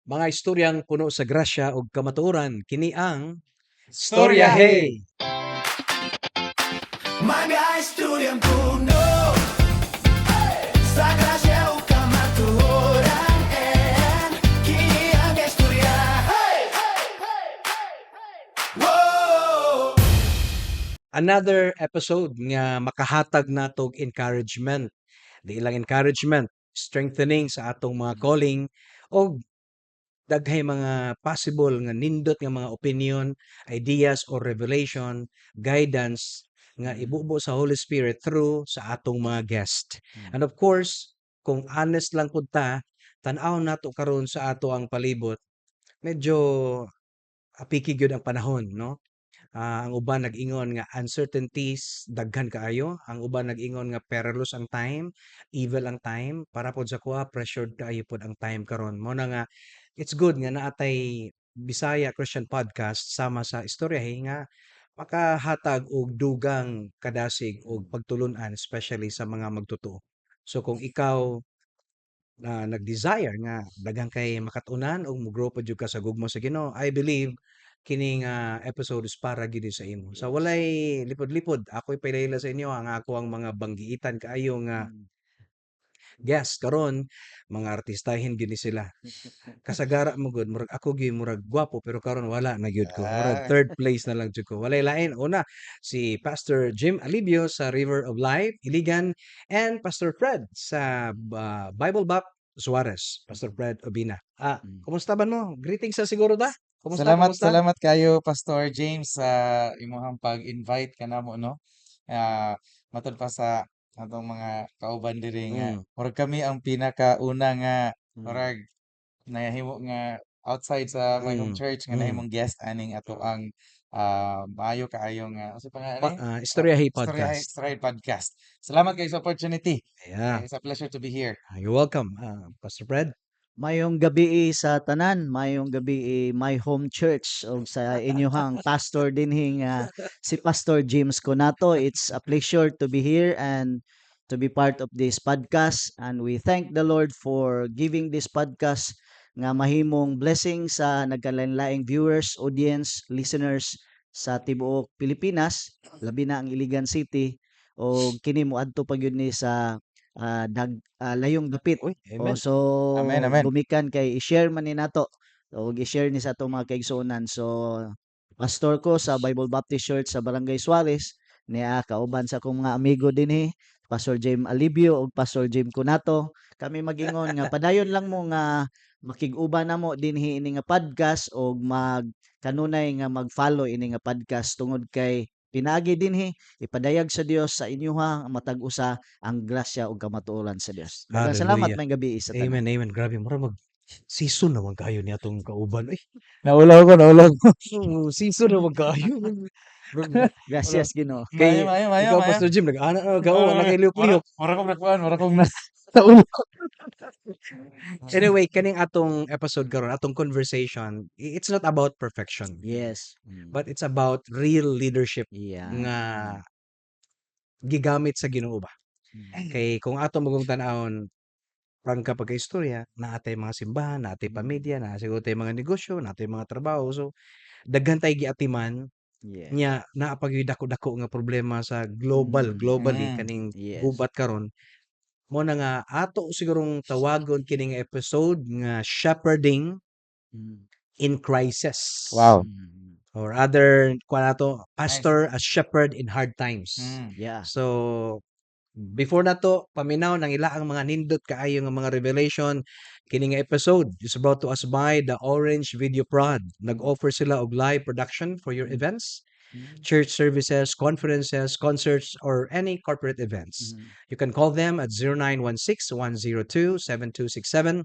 Mga istoryang puno sa grasya ug kamatuoran, kini ang Storya Hey! Mga istoryang puno sa grasya ug kamatuoran, and kini ang istorya. Hey! Whoa! Another episode nga makahatag natog encouragement. Di lang encouragement, strengthening sa atong mga calling og daghay mga possible nga nindot nga mga opinion, ideas or revelation, guidance nga ibubo sa Holy Spirit through sa atong mga guest. And of course, kung honest lang pud ta, tan-aw nato karon sa ato ang palibot, medyo apiki gyud ang panahon, no? Ang uban nag-ingon nga uncertainties daghan kaayo, ang uban nag-ingon nga perilous ang time, evil ang time, para pod sa akoa pressured kaayo pod ang time karon. Mao na nga it's good nga naa tay Bisaya Christian Podcast sama sa Istoryahe nga makahatag og dugang kadasig og pagtulun-an, especially sa mga magtotoo. So kung ikaw na nag-desire nga daghan kay makatunan og mo-grow pa jud ka sa gugma sa Ginoo, I believe kini nga episode is para gyud ni sa imo. Sa walay lipod-lipod, ako'y ipahila sa inyo ang ako ang mga banggiitan kaayo nga guest karon, mga artistahin gyud ni sila. Kasagara mo gud murag ako gyud murag gwapo, pero karon wala na gyud ko. Murag third place na lang jud ko. Walay lain. Una si Pastor Jim Alibio sa River of Life, Iligan, and Pastor Fred sa Bible Bap Suarez, Pastor Fred Obina. Kumusta ba mo? Greetings sa siguro ta? Kumusta? Salamat, Kumusta? Salamat kayo, Pastor James, sa imuhang pag-invite kanamo, no. Matud pa sa atong mga kauban diri nga murag kami ang pinakauna nga murag nahimo nga outside sa My Home Church nga nahimong guest aning ato ang maayo kaayo nga unsa pa nga Pa ani? Istoryahe Istoryahe Podcast. Istoryahe Podcast. Salamat kayo sa opportunity. It's a pleasure to be here. You're welcome, Pastor Fred. Mayong gabi sa tanan, mayong gabi, My Home Church, ug sa inyuhang pastor dinhi nga si Pastor James Conato. It's a pleasure to be here and to be part of this podcast, and we thank the Lord for giving this podcast nga mahimong blessing sa nagkalain-laing viewers, audience, listeners sa tibuok Pilipinas, labi na ang Iligan City, og kini moadto pa gyud ni sa dag layong dapit. Uy, O amen. so Amen, amen. gumikan kay i-share man ni nato og i-share ni sa atong mga kaigsuonan. So pastor ko sa Bible Baptist Church sa Barangay Suarez niya, kauban sa akong mga amigo dinhi, Pastor James Alibio ug Pastor Jim Cunato. Kami magingon nga padayon lang mo nga makig-uban namo dinhi ini nga podcast og mag kanunay nga mag-follow ini nga podcast tungod kay pinaagi dinhi ipadayag sa Dios sa inyuha ang matag usa ang grasya ug kamatuoran sa Dios. Daghang salamat, Hallelujah. maayong gabi sa tanan. Amen, amen. Grabe, mura mag season naman kayo ni atong kauban. Uy, Naulaw ko, naulaw ko. Oh, season naman kayo. Gracias, Ginoo. Kay Maayo, maayo, maayo, ikaw, maayo. Pastor Jim, nag-ana na ka, wala kay lihok-lihok. Mura kong nakuan, mura kong na naulo. Anyway, kaning atong episode karon, atong conversation, it's not about perfection, but it's about real leadership nga gigamit sa Ginoo ba. Kay kung ato magong tan-awon, prangka pagka-istorya, naa tay mga simbahan, naa tay pamilya, naa siguro tay mga negosyo, naa tay mga trabaho. So daghan tay giatiman nya naa pa gyud dako-dako nga problema sa global, globally kaning gubat karon. Mao na nga ato sigurong tawagon kini nga episode nga "Shepherding in Crisis." Or other kuan nato, "Pastor as Shepherd in Hard Times." So before nato paminaw ng ilaang mga nindot kaayo nga mga revelation, kini nga episode is brought to us by the Orange Video Prod. Nag-offer sila og live production for your events, church services, conferences, concerts, or any corporate events. You can call them at 0916-102-7267.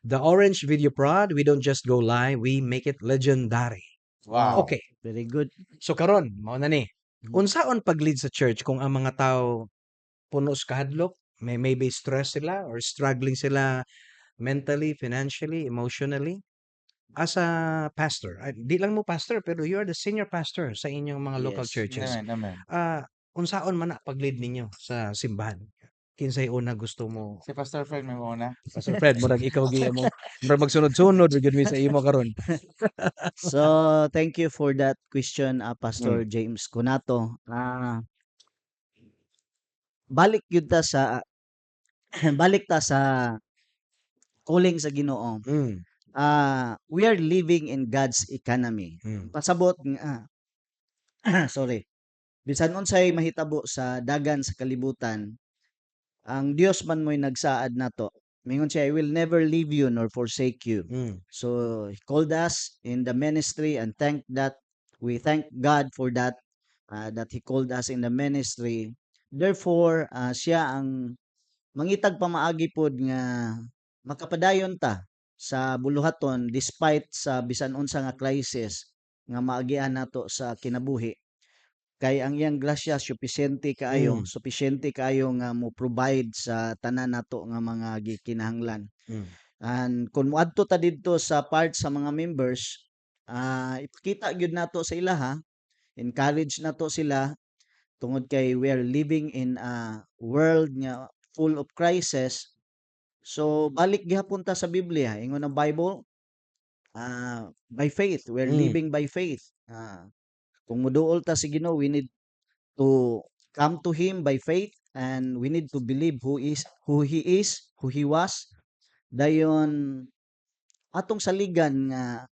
The Orange Video Prod, we don't just go live, we make it legendary. Okay. Very good. So karon, mao na ni. Unsaon pag-lead sa church kung ang mga tao puno sa kahadlok, may maybe stress sila or struggling sila mentally, financially, emotionally? As a pastor, di lang mo pastor pero you are the senior pastor sa inyong mga local churches. Amen, amen. Unsaon man na pag-lead ninyo sa simbahan? Kinsay una gusto mo? Si Pastor Fred may mauna. Pastor Fred, murag ikaw gi mo. Murag magsunod-sunod ra gyud mi sa imo karon. So, thank you for that question, Pastor James Conato. Balik ta sa calling sa Ginoo. We are living in God's economy. Pasabot nga, sorry. Bisan unsay mahitabo sa dagan sa kalibutan, ang Dios man mo'y nagsaad nato. Mingon siya, "I will never leave you nor forsake you." So he called us in the ministry and thank that we thank God for that, that he called us in the ministry. Therefore, siya ang mangitag pamaagi pod nga makapadayon ta sa buluhaton despite sa bisan unsa nga crisis nga maagian nato sa kinabuhi. Kay ang iyang grasya supisyente kaayo, supisyente kaayo nga mo provide sa tanan nato nga mga gikinahanglan. And kung moadto ta didto sa part sa mga members, ipakita gyud nato sa ilaha, encourage nato sila tungod kay we are living in a world nga full of crisis. So balik gihapon ta sa Biblia, ingon ang Bible, by faith, we are living by faith. Kung moduol ta sa Ginoo, we need to come to him by faith and we need to believe who he is, who he was. Dayon atong saligan nga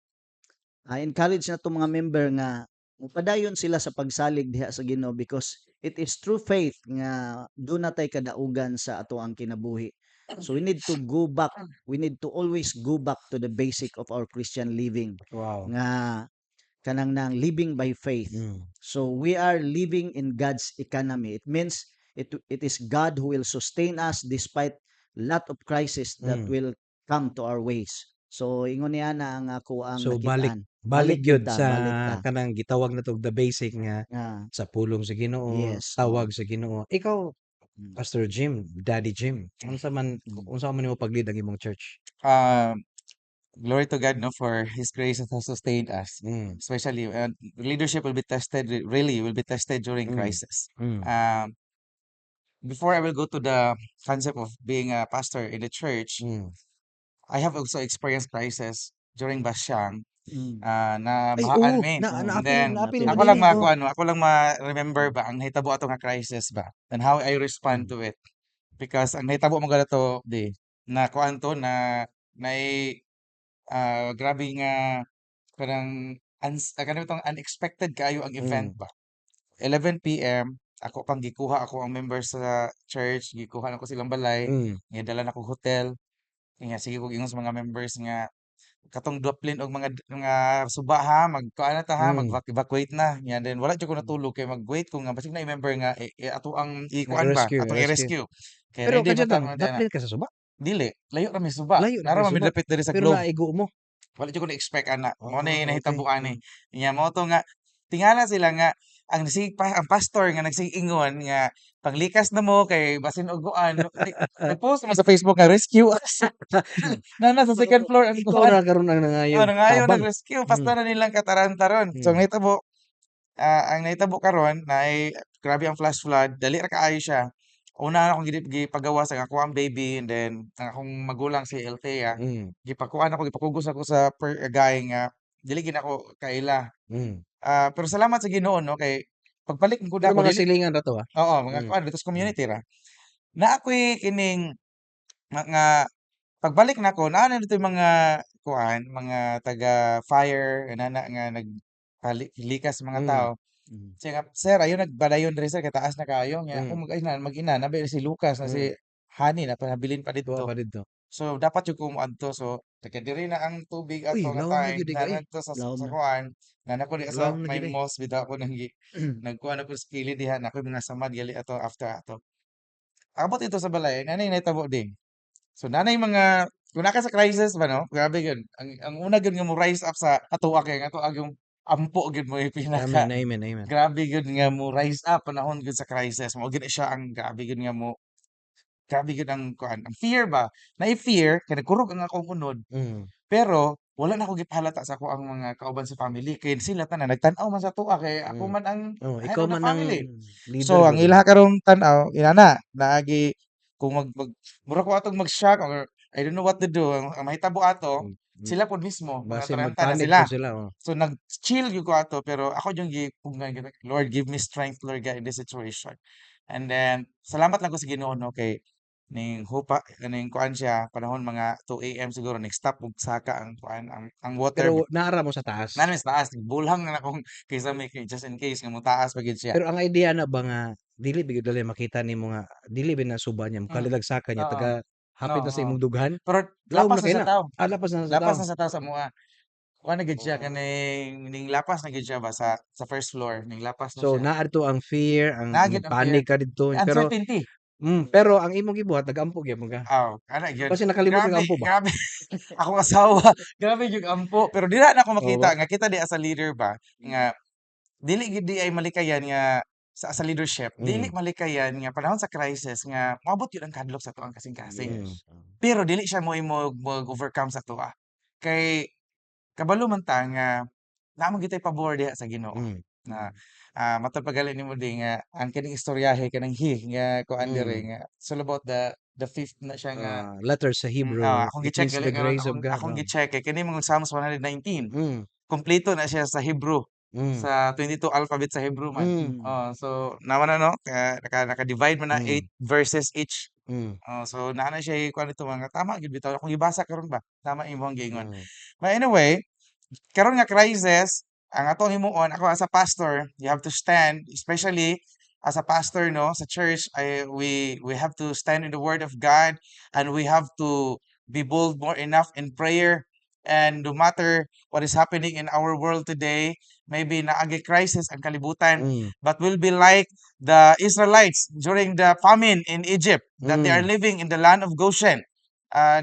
encourage nato mga member nga mopadayon sila sa pagsalig diha sa Ginoo because it is through faith nga duna tay kadaugan sa atoang kinabuhi. So we need to go back, we need to always go back to the basic of our Christian living nga kanang nang living by faith. So we are living in God's economy. It means it is God who will sustain us despite lot of crisis that will come to our ways. So ingon niya na ang ako ang So balik nakitaan. balik Balik gyud gyud ta, sa balik ta. Kanang gitawag nato the basic nga Nga sa pulong sa Ginoo, yes. tawag sa Ginoo. Ikaw, Pastor Jim, Daddy Jim, unsa man nimo pag-lead ang imong church? Glory to God, no, for His grace that has sustained us. Especially, leadership will be tested, really will be tested during crisis. Before I will go to the concept of being a pastor in the church, I have also experienced crisis during Basyang, na Ay, bahaan oo, mi. na Oo, And then, naapil naapil mo ako lang dinhi, oh. makuan, ako lang ma-remember ba ang nahitabo ato nga crisis ba and how I respond to it. Because ang nahitabo man gud ato di na kuan to na nay grabe nga kanang kanang bitong unexpected kaayo ang event ba. 11 p.m. ako pang gikuha ako ang members sa church, gikuha nako silang balay, gidala nako hotel. Nga sige kog ingon sa mga members nga katong daplin og mga suba ha, magkuan na ta ha, mag-evacuate na. Nya then wala jud ko natulog kay mag-wait ko nga basig na member nga ato ang ikuan ba, Nag-rescue, atong rescue. i-rescue. Kay Pero ready man kadya ta lang, mga ana. daplin ka sa suba? Dili, layo ra mi suba. Layo ra Nara kay man mi suba. dapit diri sa Pero Globe. naigo mo. Wala jud ko na-expect ana. Mao na nahitabo ani. Nya mao to nga tingala sila nga ang sig pa, ang pastor nga nagsiingon nga panglikas na mo kay basin og kuan, nag-post man sa Facebook nga rescue us. Na sa second floor ang Ikaw kuan. ra karon ang nangayo Oh, nangayo tabang. Nag-rescue basta na nilang katarantaron. So ang nahitabo karon naay grabe ang flash flood, dali ra kaayo siya. Una na akong gipagawas ang akoang baby and then ang akong magulang si Althea, gipakuan ako, gipakugos ako sa per guy nga dili gid nako kaila. Pero salamat sa Ginoo, no, kay pagbalik ko Pero dako mga dili silingan ra to, ah. Oo, mga kuan dito sa community ra. Naa ko'y kining nga pagbalik nako naa na dito mga kuan, mga taga fire inana nga nagpali likas sa mga tao. Siya nga, "Sir, ayo nagbalayon diri sir kay taas na kaayo." Nga ako mag-ina na si Lucas na si Hani na nabilin pa Duha didto. Pa didto. So dapat jud ko moadto. So taga diri na ang tubig Uy, ato nga lawom na time gyud na eh. ngadto sa Lawom sa na. kuan nga nako di sa Lawom na may gyud eh. mosque bitaw ako nang nagkuan ako sa kilid diha na ako'y mga samad gali ato after ato. Abot dito sa balay, nanay nahitabo ding. So nanay mga kung naa ka sa crisis ba, no, grabe gyud. Ang una gyud nga mo rise up sa atoa kay ang atoa yung ampo gyud mo pinaka Amen, amen, amen. Grabe gyud nga mo rise up panahon gyud sa crisis. Mao gyud na siya ang grabe gyud nga mo grabe gyud ang kuan, ang fear ba. Naay fear kay nagkurog ang akong unod. Pero wala na ako gipahalata sa akoang mga kauban sa family kay sila tanan nagtan-aw man sa atoa kay ako man ang Oh, head ikaw of the man ang family. leader So ang gud. ilaha karong tan-aw inana naagi Kung mag mura ko atong mag-shock or I don't know what to do. Ang mahitabo ato, sila pod mismo, mga Basin taranta na magpanik sila. po sila, oh. So nag-chill gyud ko ato, pero ako yung gipugnan gyud, "Lord, give me strength, Lord God, in this situation." And then salamat lang ko sa Ginoo, no, kay ning hupa ning kuan siya panahon mga 2 a.m. siguro, nag-stop og saka ang kuan, ang water. Pero naa ra mo sa taas. Naa mi sa taas, bulhang na akong kisame kay just in case nga motaas pa gyud siya. Pero ang idea na ba nga dili ba gyud dali makita nimo nga dili ba na suba niya mokalilag saka niya taga hapit No, na sa oo. imong dughan? Pero Lawom lapas na na kaayo sa na. tawo. Ah, lapas na sa Lapas tawo. na sa tawo sa amoa. Kuan na gyud siya, kaning ning lapas na gyud siya ba sa first floor, ning lapas na So siya. naa didto ang fear, ang Naa gyud ang fear. magpanik ka didto, pero Uncertainty. Pero ang imong gibuhat, nagampo gyud ka. Aw, ana gyud. Kasi nakalimot Grabe, kag ampo ba? grabe. Akong asawa, grabe gyud ampo, pero dili na ako Oo makita ba? nga kita di as a leader ba nga dili gyud di ay malikayan nga sa leadership, dili malikayan nga panahon sa crisis nga moabot gyud ang kahadlok sa atoang kasing-kasing. Pero dili siya mo'y mag-overcome sa atoa. Kay kabalo man ta nga naa man gyud tay pabor diha sa Ginoo. Na matod pa gali nimo di nga ang kining istoryahe kanang he nga kuan diri nga it's all about the fifth na siya nga Letter sa Hebrew, akong it gi-check means gali the karon grace of akong God. akong Oh. gi-check kay kini mga Psalms 119. Kompleto na siya sa Hebrew. Sa 22 alphabet sa Hebrew man. Oh, so naman na, no, ka, naka naka-divide man na 8 verses each. Oh, so naa na siya kuan dito mga tama gyud bitaw akong gibasa karon ba. Tama imong giingon. But anyway, karon nga crisis, ang atong himuon, ako as a pastor, you have to stand, especially as a pastor, no, sa church, I we have to stand in the word of God and we have to be bold more enough in prayer. And no matter what is happening in our world today, maybe naagi crisis ang kalibutan, but we'll be like the Israelites during the famine in Egypt, that they are living in the land of Goshen.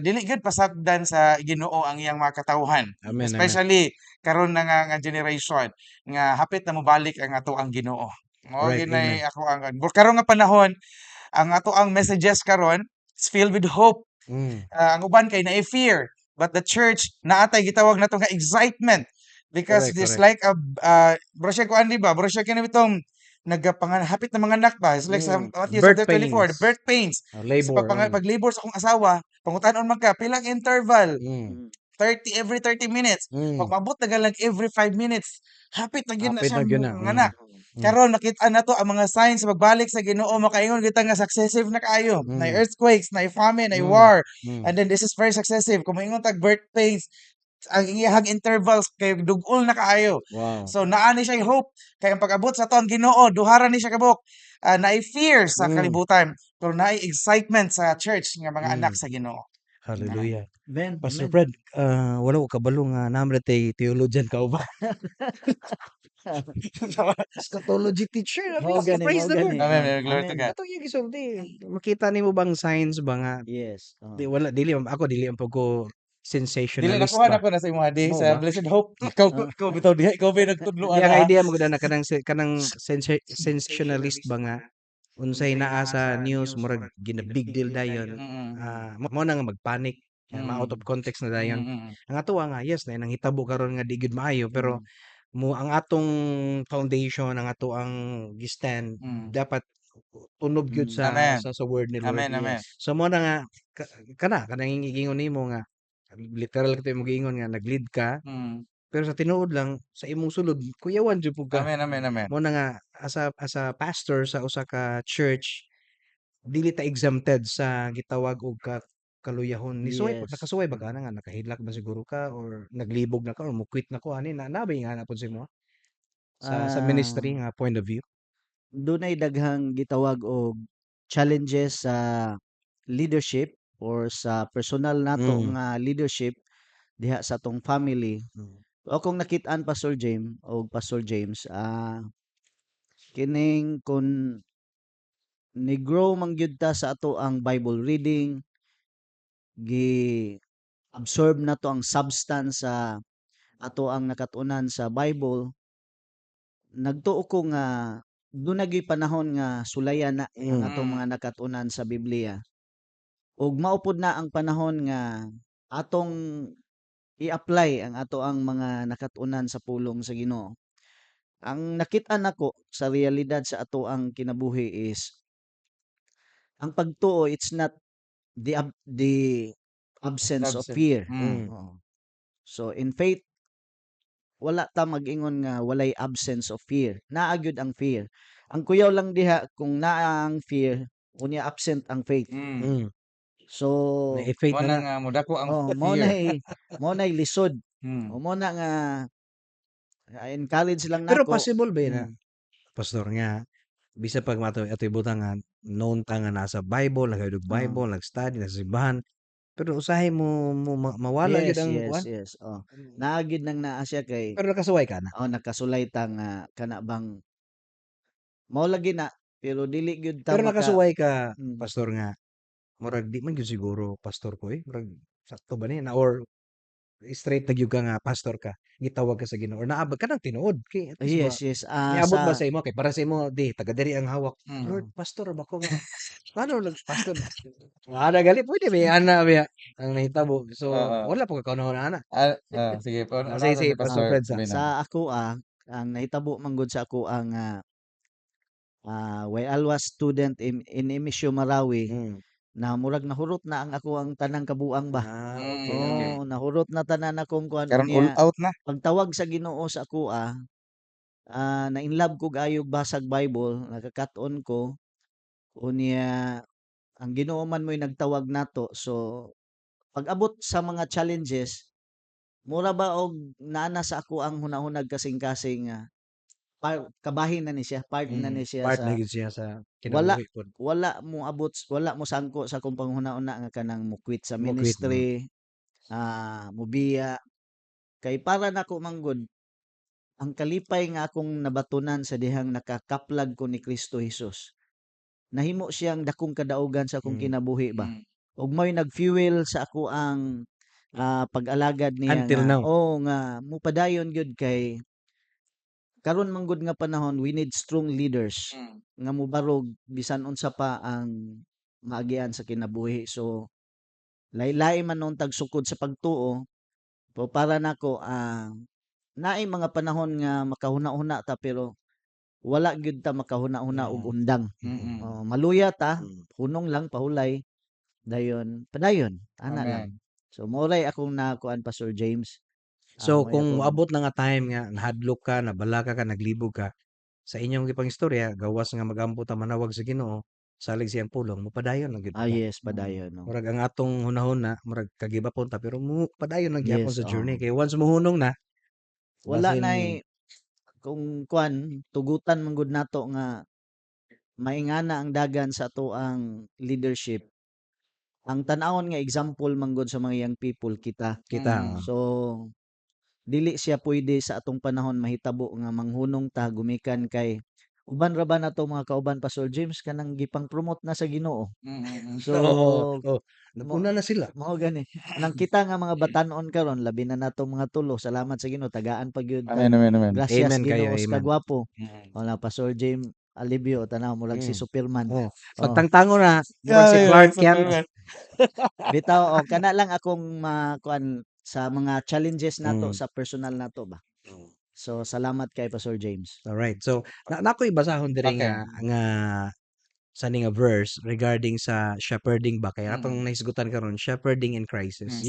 Dili gyud pasagdan sa Ginoo ang iyang mga katawhan. Amen, amen. Especially karon na nga generation nga hapit na mobalik ang ato ang Ginoo. Mao gyud nay Amen. ako ang karon nga panahon, ang ato ang messages karon is filled with hope. Ang uban kay naay fear, but the church naatay gitawag nato nga excitement because it's like a bro siya kuan, di ba? Bro siya kini bitong nagapangan hapit na mga anak ba? It's like sa Matthew Birth chapter 24, the pains. Birth pains. Oh, Sa labor. Pag-labor sa akong asawa, pangutanon man ka, pilang interval? 30, every 30 minutes. Pag maabot na lang every 5 minutes, hapit na gyud na Hapit siya na gyud na. mga anak. Karon nakita na to ang mga signs sa pagbalik sa Ginoo, makaingon kita nga successive na kaayo. Naay earthquakes, naay famine, naay war. And then this is very successive. Kung moingon tag birth pains, ang iyahang intervals kay dugol na kaayo. So naa ni siya hope kay ang pag-abot sa ato ang Ginoo, duhara ni siya kabuk. Naay fear sa kalibutan, pero naay excitement sa church nga mga anak sa Ginoo. Hallelujah. Amen. Pastor Amen. Fred, wala ko kabalo nga naa man tay theologian ka ba? Eschatology teacher. Mao gani, Praise mao the Lord. gani. Amen. Amen. Glory to Amen. God. Atong yung gisulti, makita nimo bang signs ba nga Yes. Oh. di wala dili ako dili ang pag ko Dili sensationalist nakuha ba. na ko na sa imong di Mao sa ba? Blessed Hope. Ikaw ikaw bitaw diha, ikaw ba nagtudlo Di ang ana? idea mo gud na kanang sensationalist ba nga unsay naa sa news murag gina big deal dayon. Mo na nga magpanic, ma out of context na dayon. Ang atoa nga yes na nanghitabo karon nga di gyud maayo, pero mo ang atong foundation, ang ato ang gi-stand dapat tunob gyud sa Amen. sa word ni Lord. Amen, amen. So mo na nga kana kanang giingon nimo nga literal kato imong giingon nga nag-lead ka, pero sa tinuod lang sa imong sulod kuyawan jud pud ka. Amen, amen, amen. Mo na nga as a pastor sa usa ka church, dili ta exempted sa gitawag og ka kaluyahon. Nisuway nakasuway ba ka na nga nakahidlak ba siguro ka or naglibog na ka or mo-quit na ko ani na naa ba ingana pod sa imo sa ministry nga point of view? Dunay daghang gitawag og challenges sa leadership or sa personal nato nga leadership diha sa atong family. O kung nakit-an, Pastor James o Pastor James, kining kun ni-grow man gyud ta sa ato ang Bible reading, gi absorb nato ang substance sa ato ang nakat-unan sa Bible, nagtuo ko nga duna gyud panahon nga sulayan na ang atong mga nakat-unan sa Biblia. Ug mao pod na ang panahon nga atong i-apply ang ato ang mga nakat-unan sa pulong sa Ginoo. Ang nakit-an nako sa realidad sa ato ang kinabuhi is Ang pagtuo, it's not the absence of Absent. Fear. Oo. So in faith, wala ta mag-ingon nga walay absence of fear. Naa gyud ang fear. Ang kuyaw lang diha, kung naa ang fear, unya absent ang faith. So Na-faith Mo na na na. Nga modako ang Oh, mo fear. nay mo nay lisod. O mo na nga encourage lang Pero nako. Possible ba yun na, Pastor, nga bisa pag mato atoy butang nga known ta nga nasa Bible, nagahulog Bible, nag-study, nasa simbahan, pero usahay mo mawala gyud ang kuan. Yes. Oh. Naa gyud nang naa siya kay Pero nakasuway ka na. Oh, nakasulay ta nga kana bang mao lagi na, pero dili gyud ta Pero maka nakasuway ka, Pastor, nga murag di man gyud siguro pastor ko eh. Murag sakto ba ni na or straight na gyud ka nga pastor ka, gitawag ka sa Ginoo or naa ba kanang tinuod kay at least ba Yes. Ah, niabot ba sa sa imo kay para sa imo di taga diri ang hawak. "Lord, pastor ba ko nga?" Ngano nag pastor? Ana gali pwede ba ana ba ang nahitabo. So wala pa ka kauna ana. Ah, sige pa. Ah, sige, sige, Si Pastor Pastor Fred sa. Bernard. Sa ako ang nahitabo man gud sa ako ang while I was student in MSU Marawi na murag nahurot na ang ako ang tanang kabuang ba. Oh, nahurot na tanan akong kuan. Karon all Unya out na. Pagtawag sa Ginoo sa ako na in love ko kaayo basag Bible, nakakat-on ko. Unya ang Ginoo man mo'y nagtawag nato. So pag-abot sa mga challenges, mura ba og naa na sa ako ang hunahunag kasing-kasing nga kabahin na ni siya, part na ni siya Part sa na gyud siya sa wala kinabuhi pod. Wala mo abot, wala mo sangko sa akong panghuna-una nga kanang mo quit sa Mo quit, no. ministry, mobiya. Kay para nako man gud, ang kalipay nga akong nabatunan sa dihang nakakaplag ko ni Kristo Jesus, nahimo siyang dakong kadaugan sa akong kinabuhi ba. Ug mao'y nag-fuel sa ako ang pag-alagad niya Until nga now. oh, nga mopadayon gyud kay karon man gud nga panahon, we need strong leaders nga mobarog bisan unsa pa ang maagian sa kinabuhi. So lahi-lahi man nuon tag sukod sa pagtuo, pero para nako naay mga panahon nga makahuna-huna ta, pero wala gyud ta makahuna-huna og undang. Oh, maluya ta, hunong lang pahulay, dayon padayon ana lang. Amen. So mao ray akong nakuan, Pastor James. So Mao'y kung akong moabot na nga time nga nahadlok ka, nabalaka ka, naglibog ka, sa inyong gipangistorya, gawas nga magampo ta, manawag sa Ginoo, salig sa iyang pulong, mopadayon lang gyud Ah, ka. yes, padayon, no. Murag ang atong hunahuna, murag kagibapon ta, pero mo padayon lang gyapon sa journey kay once mohunong na, Wala basin nay kung kuan, tugutan man gud nato nga maingana ang dagan sa atoang leadership. Ang tan-awon nga example man gud sa mga young people, kita. Kita. So dili siya pwede sa atong panahon mahitabo nga manghunong ta gumikan kay uban ra ba nato mga kauban, Pastor James, kanang gipang-promote na sa Ginoo. So Oo, oh, naguna na sila. Mao gani. Nang kita nga mga batan-on karon, labi na nato mga tulo, salamat sa Ginoo, tagaan pa gyud Amen, amen, amen. Gracias Amen kayo, Ginoo sa amen. kagwapo. Wala, Pastor James Alibio, tanaw murag si Superman. Oh, Oh. pagtangtango na, murag si Grabe, Clark Kent. Superman. Bitaw, oh, kana lang akong makuan sa mga challenges nato sa personal nato ba. So salamat kay Pastor James. Alright. So na nakoy basahon diri nga nga sa ni nga verse regarding sa shepherding ba, kay atong nahisgutan karon, shepherding in crisis.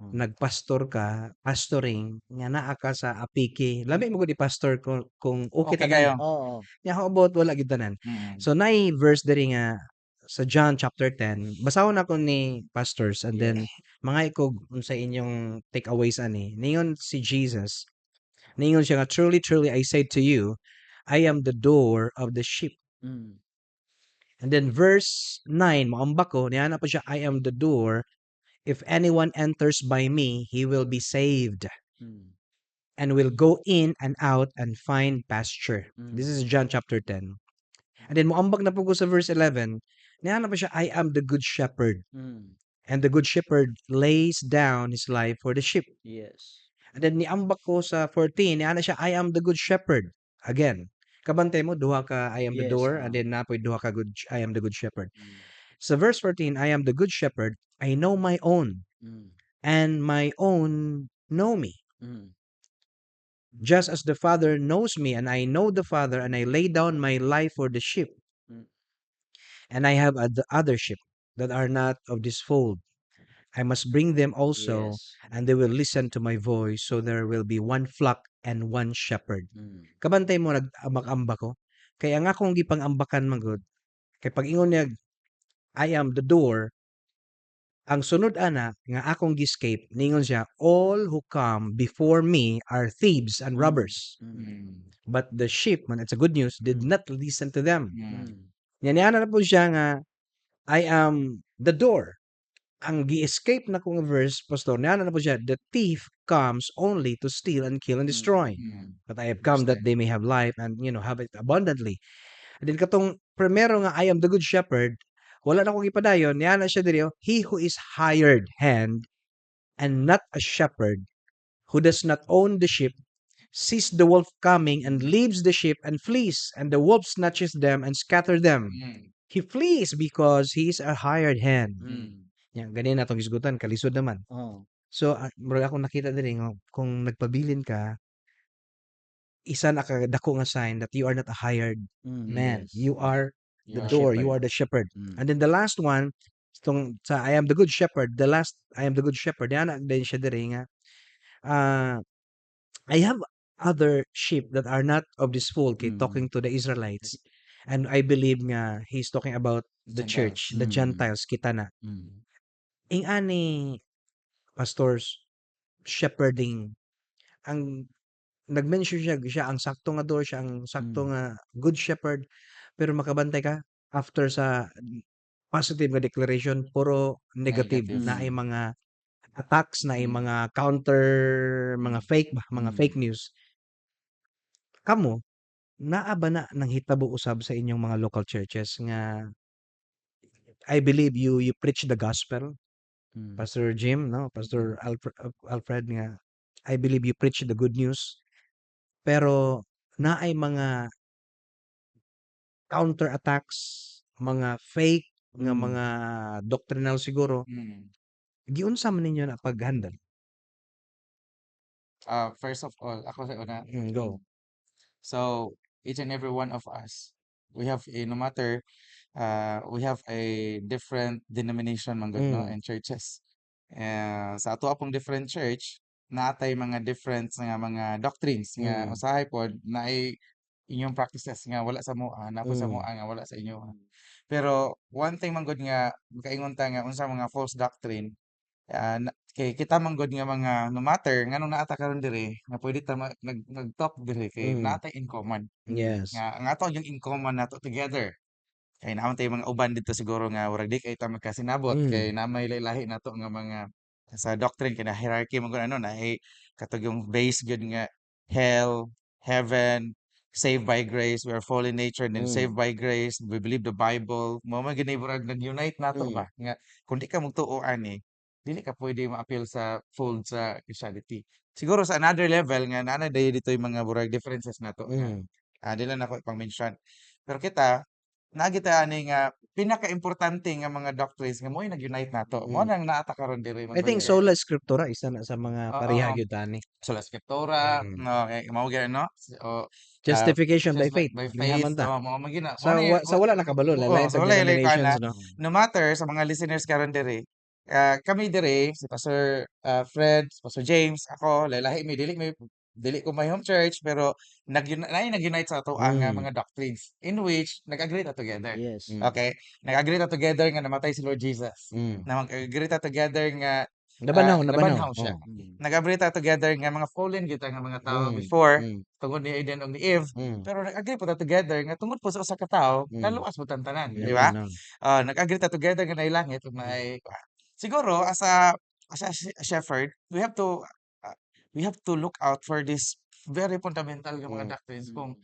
Nagpastor ka, pastoring nga naa ka sa apiki. Lami mo gud i-pastor kung okay Okay tanan. kayo. Nya how about wala gyud tanan? So naay verse diri nga sa John chapter 10. Basahon nako ni pastors and then mga ikog unsa inyong takeaways ani. Ningon si Jesus, ningon siya nga, "Truly, truly, I say to you, I am the door of the sheep." And then verse 9, moambak ko, niana pa siya, "I am the door. If anyone enters by me, he will be saved and will go in and out and find pasture." This is John chapter 10. And then moambak na po ko sa verse 11, niana pa siya, "I am the good shepherd. And the good shepherd lays down his life for the sheep." And then niambak ko sa 14, niana siya, "I am the good shepherd." Again, kabantay mo, duha ka "I am the door," and then napoy duha ka good "I am the good shepherd." Sa verse 14, "I am the good shepherd, I know my own, and my own know me. Just as the Father knows me, and I know the Father, and I lay down my life for the sheep." And I have other sheep that are not of this fold. I must bring them also, and they will listen to my voice, so there will be one flock and one shepherd." Kabantay mo nag-ambak ko. Kaya ang akong gipang-ambakan man gud, kay pag-ingon niya, "I am the door," ang sunod ana nga akong gi-escape, ningon siya, "All who come before me are thieves and robbers. But the sheep," man, it's a good news, "did not listen to them." Nya niana na po siya nga, "I am the door." Ang gi-escape na kong verse, Pastor, niana na po siya, "The thief comes only to steal and kill and destroy. But I have come that Understand. They may have life and have it abundantly." And then katong primero nga, "I am the good shepherd," wala na akong ipadayon, niana siya diri, oh, "He who is hired hand and not a shepherd, who does not own the sheep, sees the wolf coming and leaves the sheep and flees, and the wolf snatches them and scatter them. He flees because he is a hired hand." Yan, ganyan na itong hisgutan, kalisod naman. So, murag akong nakita diri nga kung nagpabilin ka, isa na ka dako nga sign that you are not a hired man. You are You the are door, you shepherd. Are the shepherd. And then the last one, itong sa "I am the good shepherd," the last "I am the good shepherd," yan din siya diri nga, "I have other sheep that are not of this fold," kay talking to the Israelites. And I believe nga he's talking about the Gentiles. Church, the Gentiles, kita na. Ing-ani, pastors, shepherding, ang nag-mention siya, siya ang sakto nga door, siya ang sakto nga good shepherd, pero makabantay ka after sa positive nga declaration, puro negative, Negative. naay mga attacks, naay mga counter, mga fake ba, mga fake news. Kamo, naa ba na nanghitabo usab sa inyong mga local churches nga I believe you preach the gospel, Pastor Jim, no? Pastor Alfred nga I believe you preach the good news. Pero naay mga counter attacks, mga fake nga mga doctrinal siguro. Giunsa man ninyo na pag-handle? First of all, ako sa una. Go. So, each and every one of us, we have a, no matter, we have a different denomination man gud, no, in churches. Sa ato pong different church, naatay mga different nga mga doctrines nga usahay pod naay inyong practices nga wala sa moa, naa pod sa moa nga wala sa inyo. Pero one thing man gud nga makaingon ta nga unsa mga false doctrine, kay kita man gud nga mga no matter nganong naa ta karon diri nga pwede ta nag-talk diri kay naa tay in common. Nga ang ato yung in common nato together. Kay naa man tay mga uban dito siguro nga murag di kay ta magkasinabot kay naa may lahi nato nga mga sa doctrine kay na hierarchy man gud ano naay katong yung base gyud nga hell, heaven, saved by grace, we are fallen nature and then saved by grace, we believe the Bible. Mao man gani murag nag-unite nato ba nga kung di ka magtuo ani, dili ka pwede ma-appeal sa fold sa Christianity. Siguro sa another level nga naa na dayon dito yung mga murag differences nato nga dili na nako ipang-mention. Pero kita naa kita ani nga pinaka-importante nga mga doctrines nga mo'y nag-unite nato. Mao nang naa ta karon diri. I think sola scriptura isa na sa mga pareha gyud ani. Sola scriptura, no, kay mao gyud no. O Justification by just faith. by Pareha faith, man ta. Oh, mao man gyud na. Sa Mao ni sa wala nakabalo, oo, lain sa sa wala ilay denominations, kana. No? No matter sa mga listeners karon diri, kami diri si Pastor Fred, si Pastor James, ako, lahi mi, dili ko may home church pero nag naay nag-unite sa ato ang mga doctrines in which nag-agree ta together. Okay? Nag-agree ta together nga namatay si Lord Jesus. Na mag-agree ta together nga Nabanhaw, nabanhaw. Nabanhaw siya. Oh. Nag-agree ta together nga mga fallen kita nga mga tao before tungod ni Eden ug ni Eve. Pero nag-agree po ta together nga tungod po sa usa ka tawo, naluwas po tang tanan, di ba? No. Nag-agree ta together nga naay langit ug naay siguro as a shepherd, we have to look out for this very fundamental nga mga doctrines kung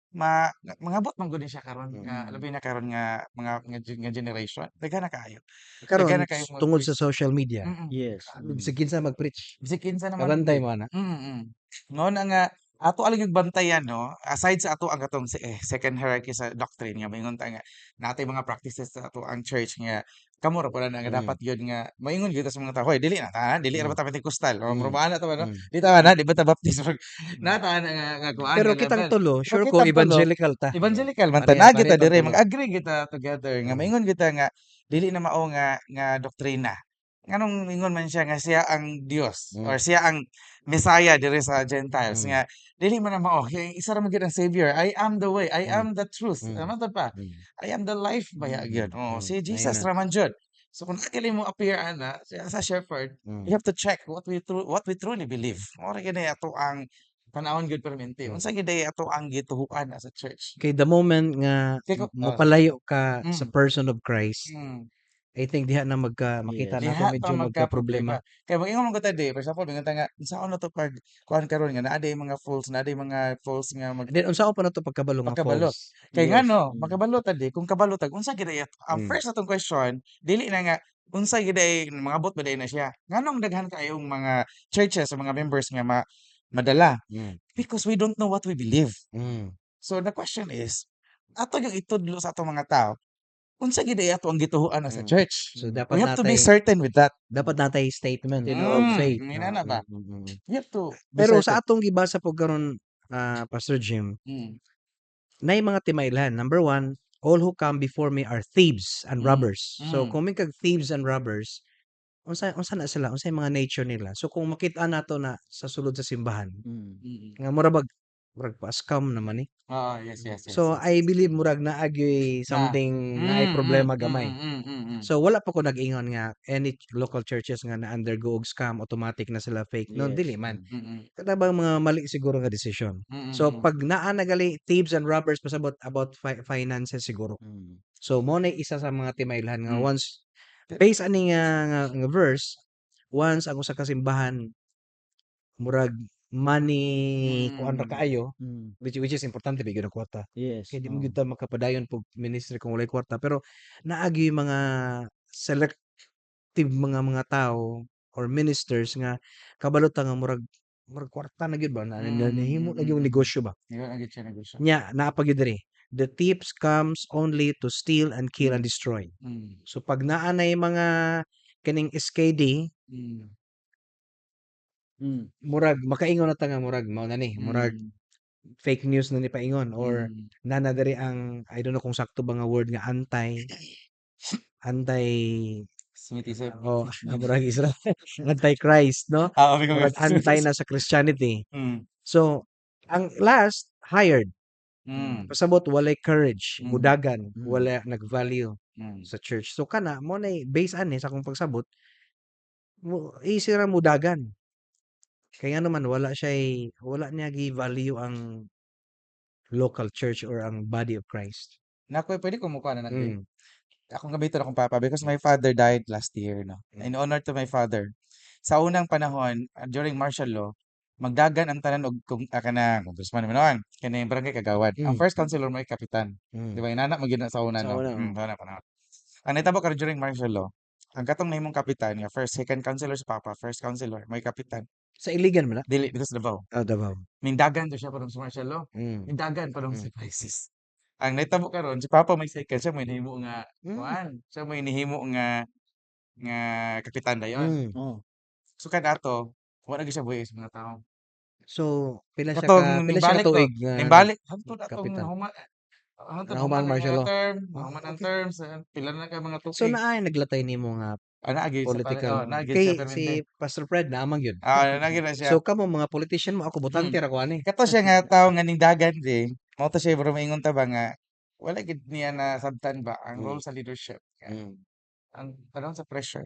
ma mangabot man gud ni siya karon nga labi na karon nga mga nga generation. Daghan na kaayo. Karon Daghan na kaayo mga tungod sa social media. Yes. Bisag kinsa mag-preach. Bisag kinsa naman Kabantay gud. mo ana. Mao na nga ato lang yung bantayan, no, aside sa ato ang katong second hierarchy sa doctrine nga moingon ta nga natay mga practices sa ato ang church nga Kamo ra pud na nga dapat gyud nga moingon gyud ta sa mga tao, "Hoy, dili na ta, dili ra ba ta Pentecostal?" O murag ana ta ba, no? Di ta ana, di ba ta Baptist? Naa ta ana nga kuan Pero nga kitang level. tulo, Pero sure ko kitang tulo, evangelical ta. Evangelical man ta. Pareha Naa pareha kita tang diri, tulo. mag-agree kita together nga maingon kita nga dili na mao nga doktrina. Nganong ingon man siya nga siya ang Dios or siya ang Messiah diri sa Gentiles nga dili man na mao, kay isa ra man gyud ang savior. "I am the way, I am the truth." Ano pa? "I am the life" baya gyud. Oh, si Jesus Amen. ra man jud. So kung dili mo appear ana as a shepherd, you have to check what we truly believe. Mao ra gyud ni ato ang tan-awon gyud permente. Unsa gyud diay ato ang gituhuan as a church? Kay the moment nga Kay ko mopalayo ka sa person of Christ, I think diha na magka makita nato Diha medyo pa magka-problema. magka-problema. Kay moingon man gud ta di, for example, moingon ta nga unsaon na to pag kuan karon nga naa diay mga false, naa diay mga false nga mag And then unsaon pa nato pagkabalo nga Pagkabalo. false? Kay ngano makabalo ta di, kung kabalo tag unsa gyud ay ang first atong question, dili na nga unsa gyud ay mangabot ba diay na siya. Nganong daghan kaayong mga churches o mga members nga madala? Because we don't know what we believe. So the question is, ato gyud itudlo sa atong mga tao, unsa gyud ay ato ang gituhuan as a church? So dapat We have to be natay certain with that. Dapat natay statement of faith. Inana ba? We have to be Pero certain. sa atong gibasa po karon, Pastor Jim, nay mga timailhan. Number one, "All who come before me are thieves and robbers." So kung may kag thieves and robbers, unsa na sila? Unsay mga nature nila? So kung makita nato na sa sulod sa simbahan, nga mura bag murag pa-scam naman eh. Ah, yes. So I believe murag naa gyoy Na. something, naay problema gamay. So wala pa ko nag-ingon nga any local churches nga na-undergo og scam, automatic na sila fake. No, dili man. Kana bang mga mali siguro nga desisyon. So pag naa na gali thieves and robbers, pasabot about finances siguro. So mao na isa sa mga timailhan nga once based ani nga verse, once ang usa ka simbahan murag money kuan ra kaayo, which is importante ba gyud ang kwarta. Kay di mo gyud ta makapadayon pog ministry kung walay kwarta, pero naa gyud mga selective mga tao or ministers nga kabalo ta nga murag kwarta na gyud ba na nahimo na gyud negosyo ba. Nahimo na gyud siya negosyo. Nya naa pa gyud diri, "The thieves comes only to steal and kill and destroy." So pag naa nay mga kining SKD, murag makaingon na ta nga murag mao na ni, murag fake news na ni paingon or naa na diri ang, I don't know kung sakto ba nga word, nga anti Semitism. Oh, murag Israel, anti-Christ, no? Ah, Murag anti na sa Christianity. So ang last, hired. Pasabot walay courage, mudagan, wala nag-value sa church. So kana mo nay base ani sa akong pagsabot, mo easy ra mudagan. Kay ngano man wala niya gi-value ang local church or ang body of Christ. Nakoy pwede ko mukuha na natin. Akong gamiton akong papa because my father died last year, no. In honor to my father. Sa unang panahon, during martial law, magdagan ang tanan og kung kanang congressman man noon, kani barangay kagawad. Ang first councilor mo ay kapitan. Di ba inana man gyud na sa una, Sa no? una, Mm, oh. sa una panahon. Ang nahitabo karon during martial law, ang katong nahimong kapitan nga first, second councilor sa papa, first councilor, may kapitan. Sa Iligan man na? Dili, dito sa Davao. Ah, Davao. Mindagan to siya padung sa martial law. Mindagan padung sa crisis. Ang nahitabo karon si papa may second, siya may nahimo nga kuan, siya may nahimo nga kapitan dayon. So kanato, wala gyud siya buhi sa mga tao. So pila siya Katong ka pila siya ka nimbalik to, tuig nga nimbalik hangtod atong kapitan? nahuman, hangtod Nahuman human ang martial mga law. term, Ah, nahuman ang terms, pila na ka mga So tuig. naay naglatay nimo nga Ah, naa gyud sa political oh, naa gyud kay siya si permente. Pastor Fred naa man gyud. Ah, naa gyud na siya. So kamo mga politician mo, ako botante ra ko ani. Kato siya nga tawo nga ningdagan di, mao to siya bro maingon ta ba nga wala gid niya nasabtan ba ang role sa leadership. Nga ang panahon sa pressure,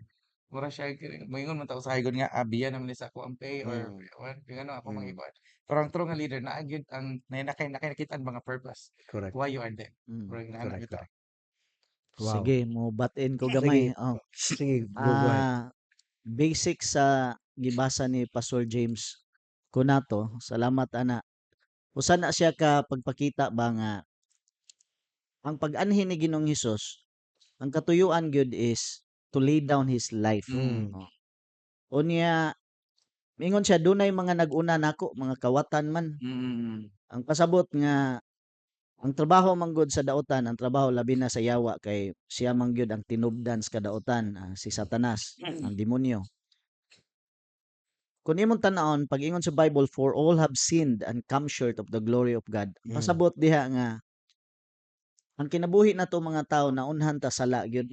mura siya moingon man ta usahay gud nga biya naman ni sa ako ang pay or what ngano ako mangikuan. Pero ang true nga leader naa gyud ang nakay nakitaan ba nga purpose why you are there. Murag ingana bitaw. Correct. Wow. Sige, mo bat-in ko Sige. gamay. Oh. Sige, go ahead. Ah, basic sa gibasa ni Pastor James Kunato, salamat ana. Usa na siya ka pagpakita ba nga ang pag-anhi ni Ginoong Hesus, ang katuyuan gyud is to lay down his life. Oh. Unya mingon siya dunay mga nag-una nako, mga kawatan man. Ang pasabot nga Ang trabaho man gud sa daotan, ang trabaho labi na sa yawa kay siya man gyud ang tinubdan sa kadautan, si Satanas, ang demonyo. Kung imong tan-awon, pag-ingon sa Bible, "For all have sinned and come short of the glory of God." Pasabot diha nga ang kinabuhi nato mga tao, naunhan ta sala gyud.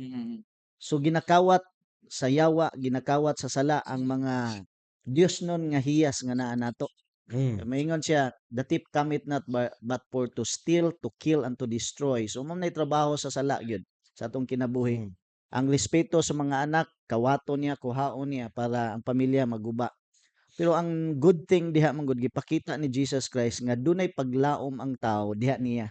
So ginakawat sa yawa, ginakawat sa sala ang mga Diosnon nga hiyas nga naa nato. Maingon siya, "The thief cometh not but for to steal, to kill, and to destroy." So mao nay trabaho sa sala gyud sa atong kinabuhi. Ang respeto sa mga anak, kawaton niya, kuhaon niya para ang pamilya maguba. Pero ang good thing diha man gud, gipakita ni Jesus Christ nga dunay paglaom ang tao diha niya.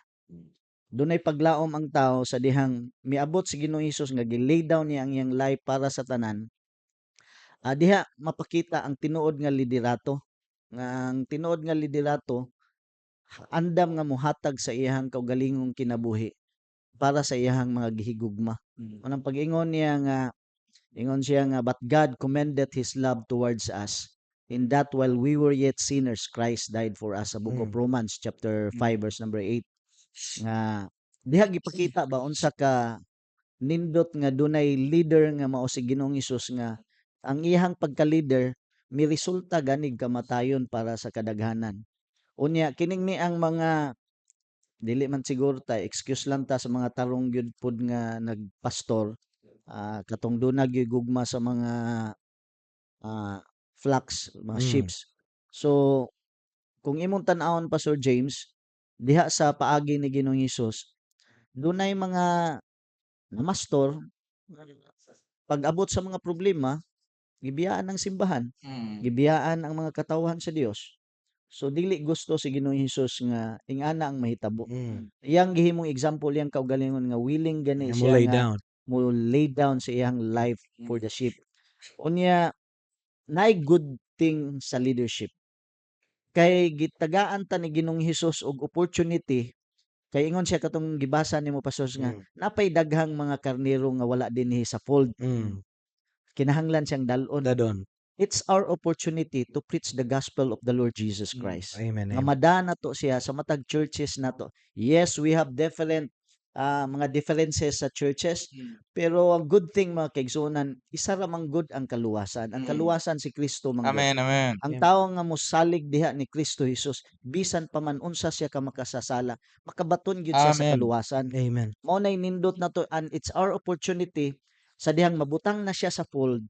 Dunay paglaom ang tao sa dihang miabot si Ginoong Hesus nga gi-lay down niya ang iyang life para sa tanan. Diha mapakita ang tinuod nga liderato. Nga ang tinuod nga liderato andam nga mohatag sa iyahang kaugalingong kinabuhi para sa iyahang mga gihigugma. Unang pag-ingon niya nga ingon siya nga, "But God commended his love towards us in that while we were yet sinners, Christ died for us," sa Book of Romans chapter 5 verse number 8, nga diha gipakita ba unsa ka nindot nga dunay leader nga mao si Ginoong Hesus, nga ang iyahang pagka-leader miresulta ganig kamatayon para sa kadaghanan. Unya kining ni ang mga dili man siguro ta, excuse lang ta sa mga tarong gyud pod nga nagpastor, katong duna gyud gugma sa mga flocks, mga sheeps. So kung imong tan-awon, Pastor James, diha sa paagi ni Ginoong Hesus, dunay mga namastor, pag-abot sa mga problema, gibiyaan ang simbahan, gibiyaan ang mga katawhan sa Dios. So dili gusto si Ginoong Hesus nga ingana ang mahitabo. Iyang gihimong example iyang kaugalingon nga willing gani Nga siya mo lay nga down. Mo lay down sa iyang life for the sheep. Unya naay good thing sa leadership. Kay gitagaan ta ni Ginoong Hesus og opportunity kay ingon siya, katong gibasa nimo, Pastor, nga napay daghang mga karnero nga wala dinhi sa fold. Kinahanglan siyang dal-on. Dadon. It's our opportunity to preach the gospel of the Lord Jesus Christ. Amen. Nga Amen. madala nato siya sa matag churches nato. Yes, we have different mga differences sa churches, pero ang good thing, mga kaigsuonan, isa ra man gud ang kaluwasan. Ang kaluwasan si Kristo man gud. Amen, amen. Ang tawo nga mosalig diha ni Kristo Jesus, bisan pa man unsa siya ka makasasala, makabaton gyud siya sa Amen. kaluwasan. Amen. Mao nay nindot nato and it's our opportunity sa dihang mabutang na siya sa fold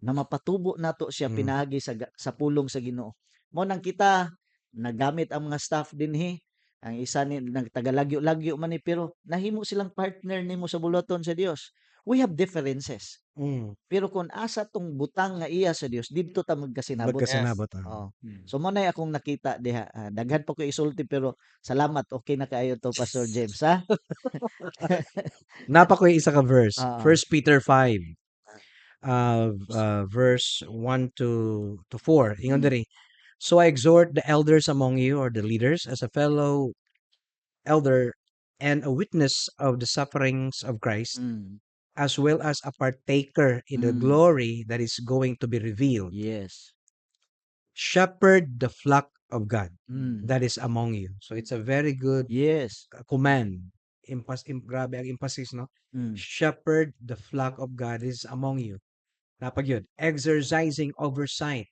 na mapatubo nato siya pinaagi sa pulong sa Ginoo. Mao nang kita nagamit ang mga staff dinhi, ang isa ni nagtagalagyo-lagyo man ni pero nahimo silang partner nimo sa buluhaton sa Dios. We have differences. Pero kung asa tong butang nga iya sa Dios, didto ta magkasinabot. Magkasinabot. Oo. Mm. So mao nay akong nakita diha. Daghan pa ko isulti pero salamat, okay na kaayo to, Pastor James, ha. Naa pa ko'y isa ka verse. Oo. 1 Peter 5 verse 1 to 4. Ingon diri. "So I exhort the elders among you, or the leaders, as a fellow elder and a witness of the sufferings of Christ, as well as a partaker in the glory that is going to be revealed. Shepherd the flock of God that is among you." So it's a very good command. Grabe ang emphasis, no? "Shepherd the flock of God is among you." Napag yun. "Exercising oversight,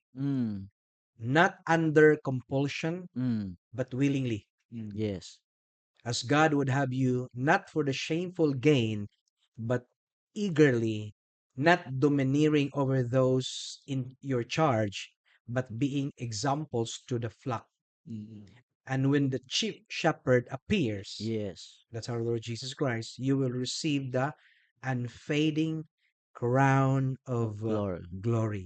not under compulsion, but willingly, as God would have you, not for the shameful gain, but eagerly, not domineering over those in your charge, but being examples to the flock. And when the chief shepherd appears," that's our Lord Jesus Christ, "you will receive the unfading crown of Glory. Glory."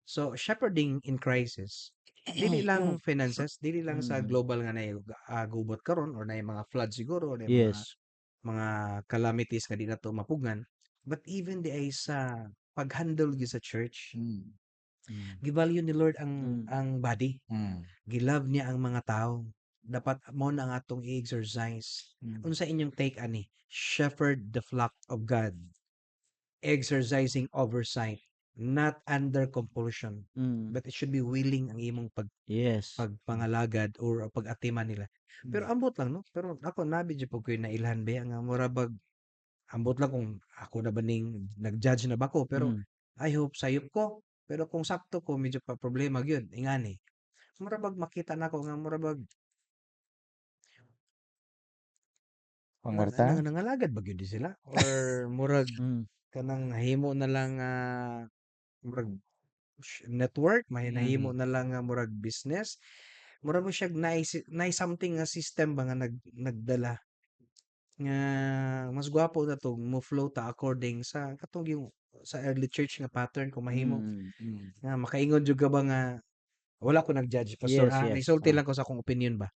So, shepherding in crisis, dili lang finances, dili lang sa global nga naay gubot karon or naay mga flood siguro, or naay mga mga calamities nga di nato mapugngan, but even diay sa pag-handle gyud sa church. Gi-value ni Lord ang ang body. Gi-love niya ang mga tao. Dapat mao na ang atong i-exercise. Unsa inyong take ani? Shepherd the flock of God. Exercising oversight. Not under compulsion, but it should be willing ang imong pagpangalagad or pag-atiman nila. Pero ambot lang, no, pero ako nabi jud pud ko'y nailhan ba nga mura bag ambot lang kung ako na ba ning nag-judge na ba ko, pero I hope sayop ko. Pero kung sakto ko, medyo pa problema gyud ingani. Mura bag makita nako nga mura bag Pangwarta? nangalagad ba gyud di sila or murag kanang nahimo na lang nga murag network, may nahimo na lang nga murag business. Mura mo siyag naay something nga system ba nga nagdala nga mas gwapo na to mo flow ta according sa katong yung sa early church nga pattern kung mahimo. Nga makaingon jud ka ba nga wala ko nag-judge, Pastor, naisulti lang ko sa akong opinion ba.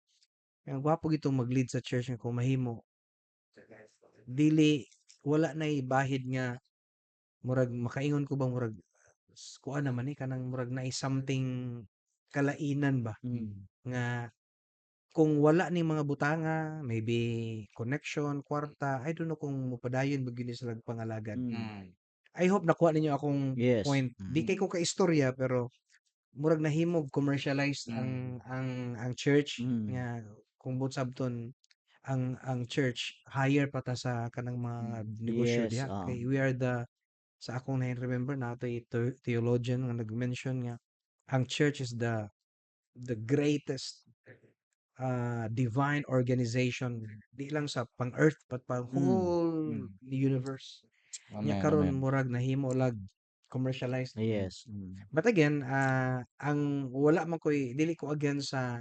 Nga gwapo gitong mag-lead sa church nga kung mahimo dili wala nay bahid nga murag makaingon ko ba murag kuan naman ni kanang murag naay something kalainan ba nga kung wala ni mga butanga, maybe connection, kwarta, I don't know kung mopadayon ba gyud ni sila pangalagad. I hope nakuha ninyo akong point. Di kay ko ka-istorya, pero murag nahimog commercialized ang church nga kung buot sabton ang church higher pa ta sa kanang mga negosyo diha kay we are the, sa akong na-remember na atoy theologian nga nag-mention nga ang church is the greatest divine organization di lang sa pang earth but pang whole universe. Nya Amen, karon amen. murag nahimo lag commercialized. But again, ang wala man koy dili ko against sa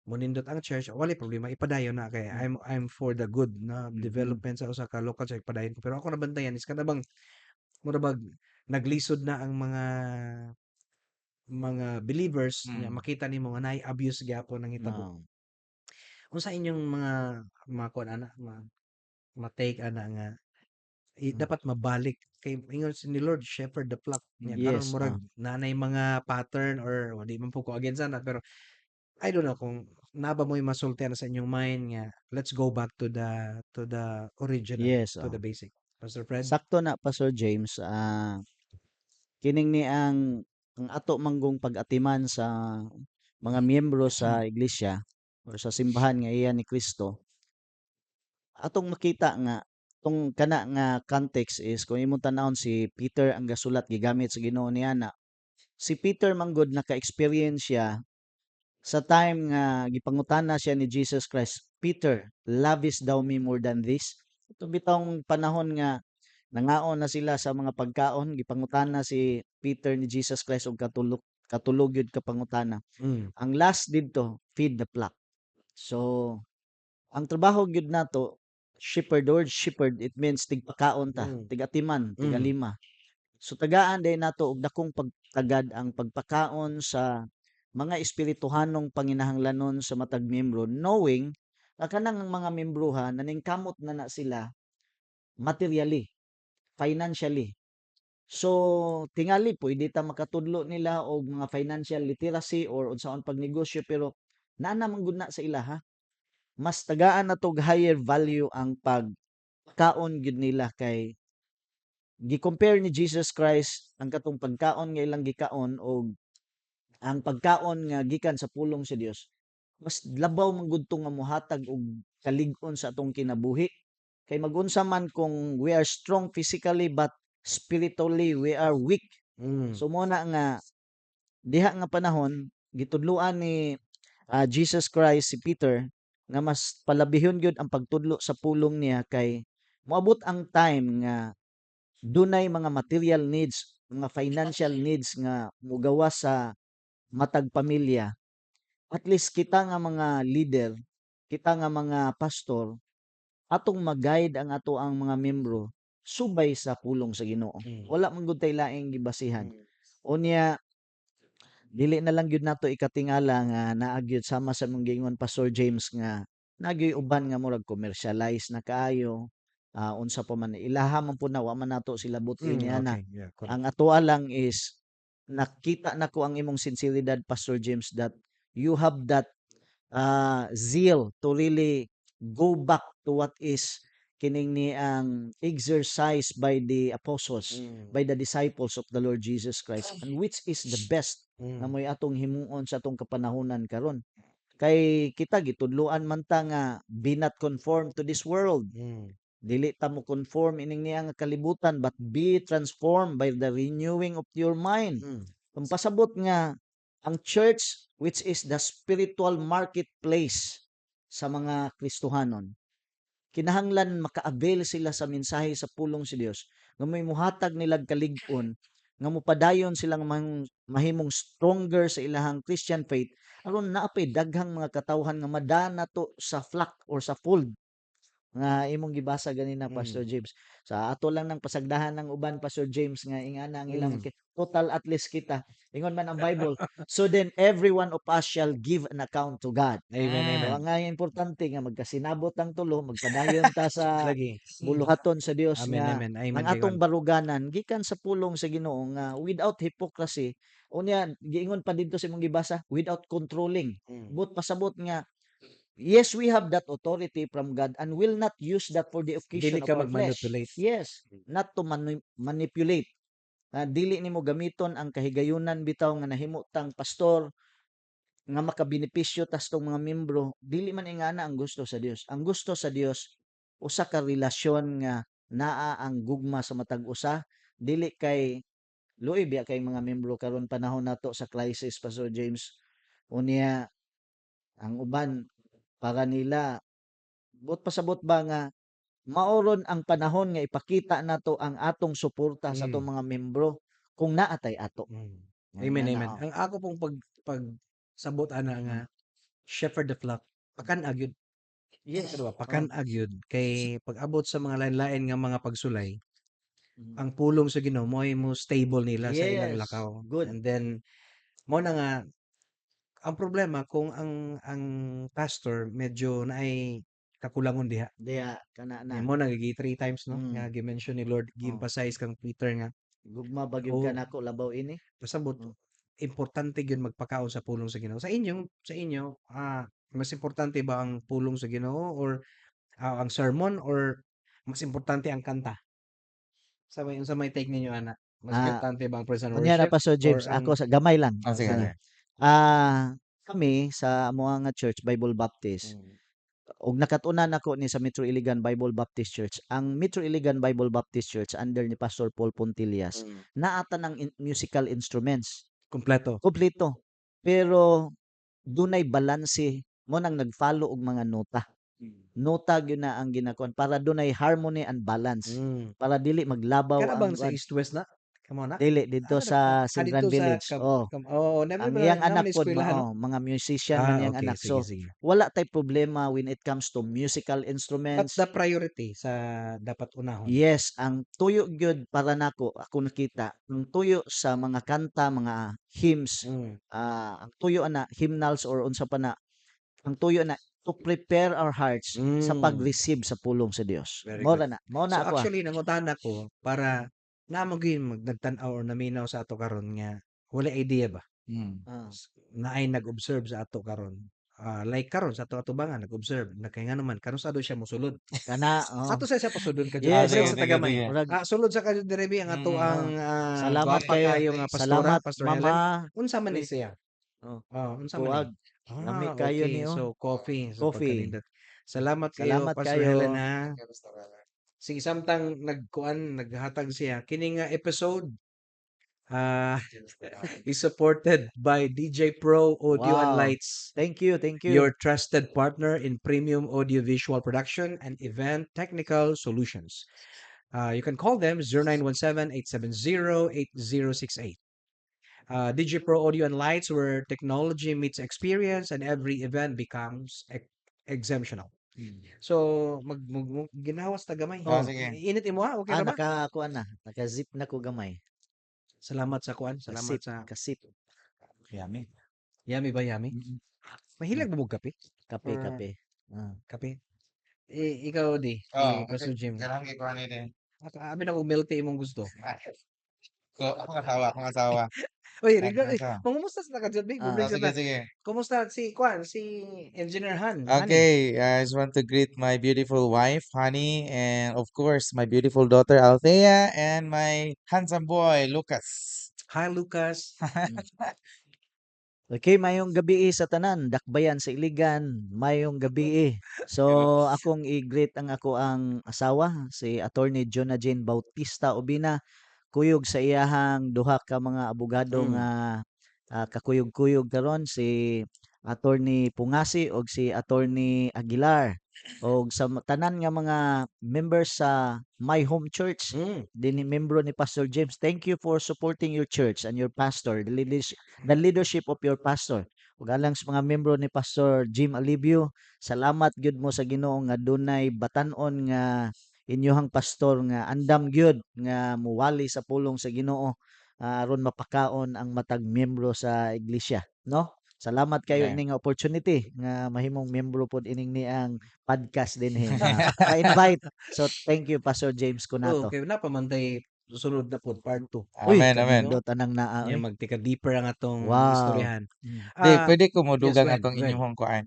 monindot ang church, walay problema, ipadayon na kay I'm for the good na development sa usa ka local church, padayon ko. Pero ako nabantayan is kana bang mura bag naglisod na ang mga believers nya makita nimo nga naay abuse gyapon nang hitabo. Unsa inyong mga kuan ana, ma-take ana nga dapat mabalik kay ingon si ni Lord, "Shepherd the flock." Nya karon murag naa nay mga pattern or di man po ko against ana, pero I don't know kung naa ba mo'y masultian sa inyong mind nga let's go back to the original, to the basic. Pastor Fred? Sakto na, Pastor James, kining ni ang ato manggong pag-atiman sa mga miyembro sa iglesia or sa simbahan nga iya ni Kristo. Atong makita nga tong kana nga context is kung imong tan-awon si Peter ang gasulat, gigamit sa Ginoo niya na si Peter manggod naka-experience siya sa time nga gipangutana siya ni Jesus Christ, "Peter, lovest thou me more than this?" Ito bitawng panahon nga nangaon na sila sa mga pagkaon, gipangutana si Peter ni Jesus Christ og katulog katulog gyud ka pangutana. Ang last didto, "Feed the flock." So ang trabaho gyud nato, shepherd, the word shepherd, it means tigpakaon ta, tigatiman, tigalima. So tagaan day nato og dakong pagtagad ang pagpakaon sa mga espirituhanong panginahanglanon sa matag miyembro, knowing nga kanang mga membroha naningkamot na na sila materially, financially. So tingali pwede ta makatudlo nila og mga financial literacy or unsaon pagnegosyo, pero naa na man gud na sa ilaha. Mas tagaan nato og higher value ang pagkaon gyud nila kay gi-compare ni Jesus Christ ang katong pagkaon nga ilang gikaon og ang pagkaon nga gikan sa pulong sa Dios. Mas labaw man gud to nga mohatag og kalig-on sa atong kinabuhi. Kay magunsa man kung we are strong physically but spiritually we are weak. So mo na nga diha nga panahon gitudloan ni Jesus Christ si Peter nga mas palabihon gyud ang pagtudlo sa pulong niya kay moabot ang time nga dunay mga material needs, mga financial needs nga mogawas sa matag pamilya. At least kita nga mga leader, kita nga mga pastor, atong ma-guide ang ato ang mga membro subay sa pulong sa Ginoo. Wala man gud tay laing gibasihan. Unya dili na lang gyud nato ikatingala nga naa gyud, sama sa imong giingon, Pastor James, nga naa gyud uban nga murag commercialize na kaayo, unsa pa man, ilaha man pud na, wa man nato sila buti niana. Okay, yeah, correct. Ang atoa lang is nakita nako ang imong sinseridad, Pastor James, that you have that zeal to really go back to what is Kining ni ang exercise by the apostles, by the disciples of the Lord Jesus Christ, and which is the best nga mo'y atong himuon sa atong kapanahonan karon. Kay kita gitudloan man ta nga be not conformed to this world. Dili ta mo conform ining niya nga kalibutan, but be transformed by the renewing of your mind. Ang pasabot nga ang church, which is the spiritual marketplace sa mga Kristohanon, kinahanglan maka-avail sila sa mensahe sa pulong sa Dios nga may muhatag nilag kalig-on nga mopadayon silang mahimong stronger sa ilahang Christian faith, aron naa pay daghang mga katawhan nga madana to sa flock or sa fold nga imong gibasa ganina, Pastor James. Sa ato lang nang pasagdahan ng uban, Pastor James, nga ingana ang ilang total, at least kita. Ingon man ang Bible, "So then every one of us shall give an account to God." Amen, So amen. ang nga importante nga magkasinabot ang tulo, magpadayon ta sa Lagi. buluhaton sa Dios Amen, nga amen. Amen ang kay atong baruganan gikan sa pulong sa Ginoo nga without hypocrisy. Unya giingon pa didto sa imong gibasa, without controlling. But pasabot nga yes, we have that authority from God and will not use that for the occasion Dili of ka our flesh. mag-manipulate. Yes, not to manipulate. Dili nimo gamiton ang kahigayunan bitaw nga nahimo tang pastor nga makabenepisyo tas tong mga membro. Dili man ingana ang gusto sa Dios. Ang gusto sa Dios, usa ka relasyon nga naa ang gugma sa matag usa. Dili kay luoy biya kay mga membro karon panahon nato sa crisis, Pastor James. Unya ang uban para nila, but pasabot ba nga maoron ang panahon nga ipakita nato ang atong suporta sa atong mga membro kung naa tay ato. Nga Amen, ingana, amen. oh. Ang ako pong pag sabot ana nga shepherd the flock, pakan-a gyud. Diba? Pakan-a gyud kay pag-abot sa mga lain-lain nga mga pagsulay, ang pulong sa Ginoo mo'y mo stable nila sa ilang lakaw. And then mo na nga ang problema kung ang pastor medyo naay kakulangon diha. Diha kana na. Mo na gi three times, no, nga gi-mention ni Lord, gi-emphasize kang Peter nga Gugma ba gyud ka nako labaw ini? Pasabot importante gyud magpakaon sa pulong sa Ginoo. Sa inyo, mas importante ba ang pulong sa Ginoo or ang sermon or mas importante ang kanta? Sa may take ninyo ana? Mas importante ba ang praise and Unya na, worship Pastor or James, ang ako sa gamay lang. Ah, sige, Sige. sige. Kami sa amoa nga church, Bible Baptist, ug nakat-unan nako ni sa Metro Iligan Bible Baptist Church. Ang Metro Iligan Bible Baptist Church under ni Pastor Paul Pontillas, naa tanang musical instruments. Kompleto. Kompleto. Pero dunay balanse mo nang nag-follow og mga nota. Nota gyud na ang ginakuan para dunay harmony and balance. Para dili maglabaw Kana ang bang sa kuan. East West na? Kamo na? Dili didto sa Ah, Sindran dito sa Village. Oh. Oo, Ang iyang anak naman pod eskwelahan, no? mao, mga musician man iyang anak. Sige, So sige. wala tay problema when it comes to musical But instruments. the priority sa dapat unahon. Yes, ang tuyo gyud para nako, ako nakita, ang tuyo sa mga kanta, mga hymns, ang tuyo ana, hymnals or unsa pa na, ang tuyo na to prepare our hearts sa pag-receive sa pulong sa Dios. Very Mao good. ra na, mao So na ako, ah. actually nangutana ko para naa mo gyud nagtan-aw or naminaw sa ato karon nga wala idea ba? Naay nag-observe sa ato karon. Like karon sa ato atubangan nag-observe na kay ngano man karon sa siya mosulod. Kana, oh. Ato sa siya pasulod ka Yes, break oh. sa tagamay. Sige. Murag Sulod sa kadyo diri ang ato ang Salamat gwapa kayo. kayo nga pastora, Salamat, Pastor Mama. Helen. Unsa man ni Uy. siya? Oh. Oh, unsa man ni? Kuwag. Lami kayo Okay. ni, oh. So coffee. So Coffee. pagkanindot. Salamat kayo, Salamat Pastor kayo. Helen, ha. Sige, samtang nagkuan naghatag siya kini nga episode is supported by DJ Pro Audio and Lights. Thank you, thank you. Your trusted partner in premium audiovisual production and event technical solutions. You can call them 0917-870-8068. DJ Pro Audio and Lights, where technology meets experience and every event becomes exemptional. So, mag ginawas ta gamay. Oh, sige. Init imo ha? Okay ra ba? Naka kuan na, naka-zip na ko gamay. Salamat sa kuan, salamat Kasip, sa kasip. Yummy. Yummy ba, yummy? Mahilig ba mo kape? Kape, Or kape. kape? Eh, ikaw di, Oh, si Pastor Jim. Ganahan kay kuan ini. Abi na kog milk tea imong gusto. Ko akong asawa, akong asawa. Uy, regard Ano eh, ka? mangumusta sa ka dyan, Ah. mo-break Ah, sa sige, ta. sige. Kumusta si kuan, si Engineer Han, Honey? Okay, I just want to greet my beautiful wife, Honey, and of course, my beautiful daughter, Althea, and my handsome boy, Lucas. Hi, Lucas. Okay, mayong gabi sa tanan, dakbayan sa Iligan, mayong gabi. So akong i-greet ang ako ang asawa, si Attorney Jonah Jane Bautista Obina, kuyog sa iyahang duha ka mga abogado nga kakuyog-kuyog karon, si Attorney Pungasi og si Attorney Aguilar, og sa tanan nga mga members sa My Home Church, dinhi membro ni Pastor James. Thank you for supporting your church and your pastor, the leadership of your pastor. Ug alang sa mga membro ni Pastor Jim Alibio, salamat gyud mo sa Ginoo nga dunay batan-on nga inyohang pastor nga andam gyud nga muwali sa pulong sa Ginoo, aron mapakaon ang matag miyembro sa iglesia, no? Salamat kayo Amen. ining opportunity nga mahimong miyembro pod ining niang podcast dinhi nga pa-invite. So thank you, Pastor James Oh, Conato. okay na pamantay sunod na pod, part 2. Uy, Amen, amen. kanindot anang naa Nya oy. magtika deeper ang atong istoryahan. Di, Ah, pwede ko yes, modugang go ahead, atong go ahead. inyong kuan.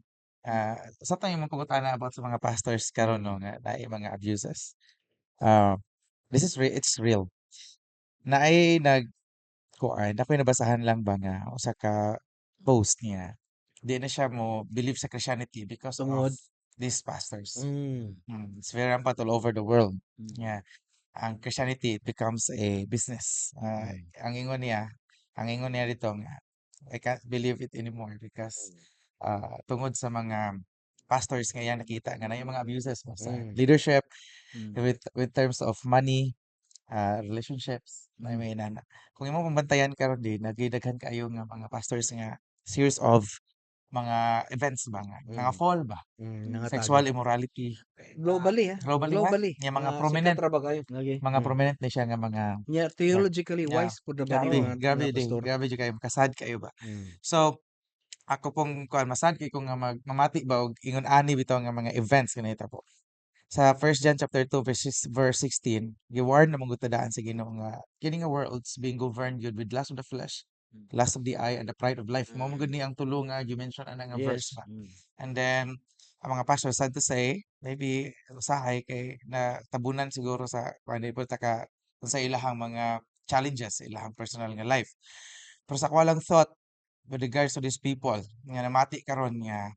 Sa tayong imong pangutana about sa mga pastors karon, no, nga naay mga abuses. This is it's real. Naay nag kuan, ako'y nabasahan lang ba nga usa ka post niya. Di na siya mo believe sa Christianity because of Tungod? These pastors. It's very rampant all over the world. Yeah. Ang Christianity, it becomes a business. Ang ingon niya dito nga, "I can't believe it anymore because tungod sa mga pastors nga iyang nakita nga naay mga abuses ba sa leadership with terms of money, relationships, na may inana." Kung imong mabantayan karon din, nagidaghan kaayo nga mga pastors nga series of mga events ba nga mga fall ba, Nangatagi. Sexual immorality. Globally ha. Globally ha. Globally. Nga mga Mga prominent sikat ra ba kayo? Lagi. Mga prominent ni siya nga mga Nya theologically wise pud na ba ni Grabe, mga grabe mga di, pastor. Grabe jud kayo, makasad kayo ba. So ako pong kuan, masad kay ko nga mamati ba og ingon ani bitaw nga mga events nga nahitabo. Sa 1 John chapter 2 verse 16, giwarn na man gud ta daan sa Ginoo nga kini nga world's being governed gyud with lust of the flesh, lust of the eye, and the pride of life. Mao man gud ni ang tulo nga gi-mention ana nga verse ba. And then ang mga pastor, sad to say, maybe usahay kay na tabunan siguro sa kuan, di po ta ka sa ilahang mga challenges sa ilahang personal nga life. Pero sa ako lang thought with regards to these people nga namati karon nga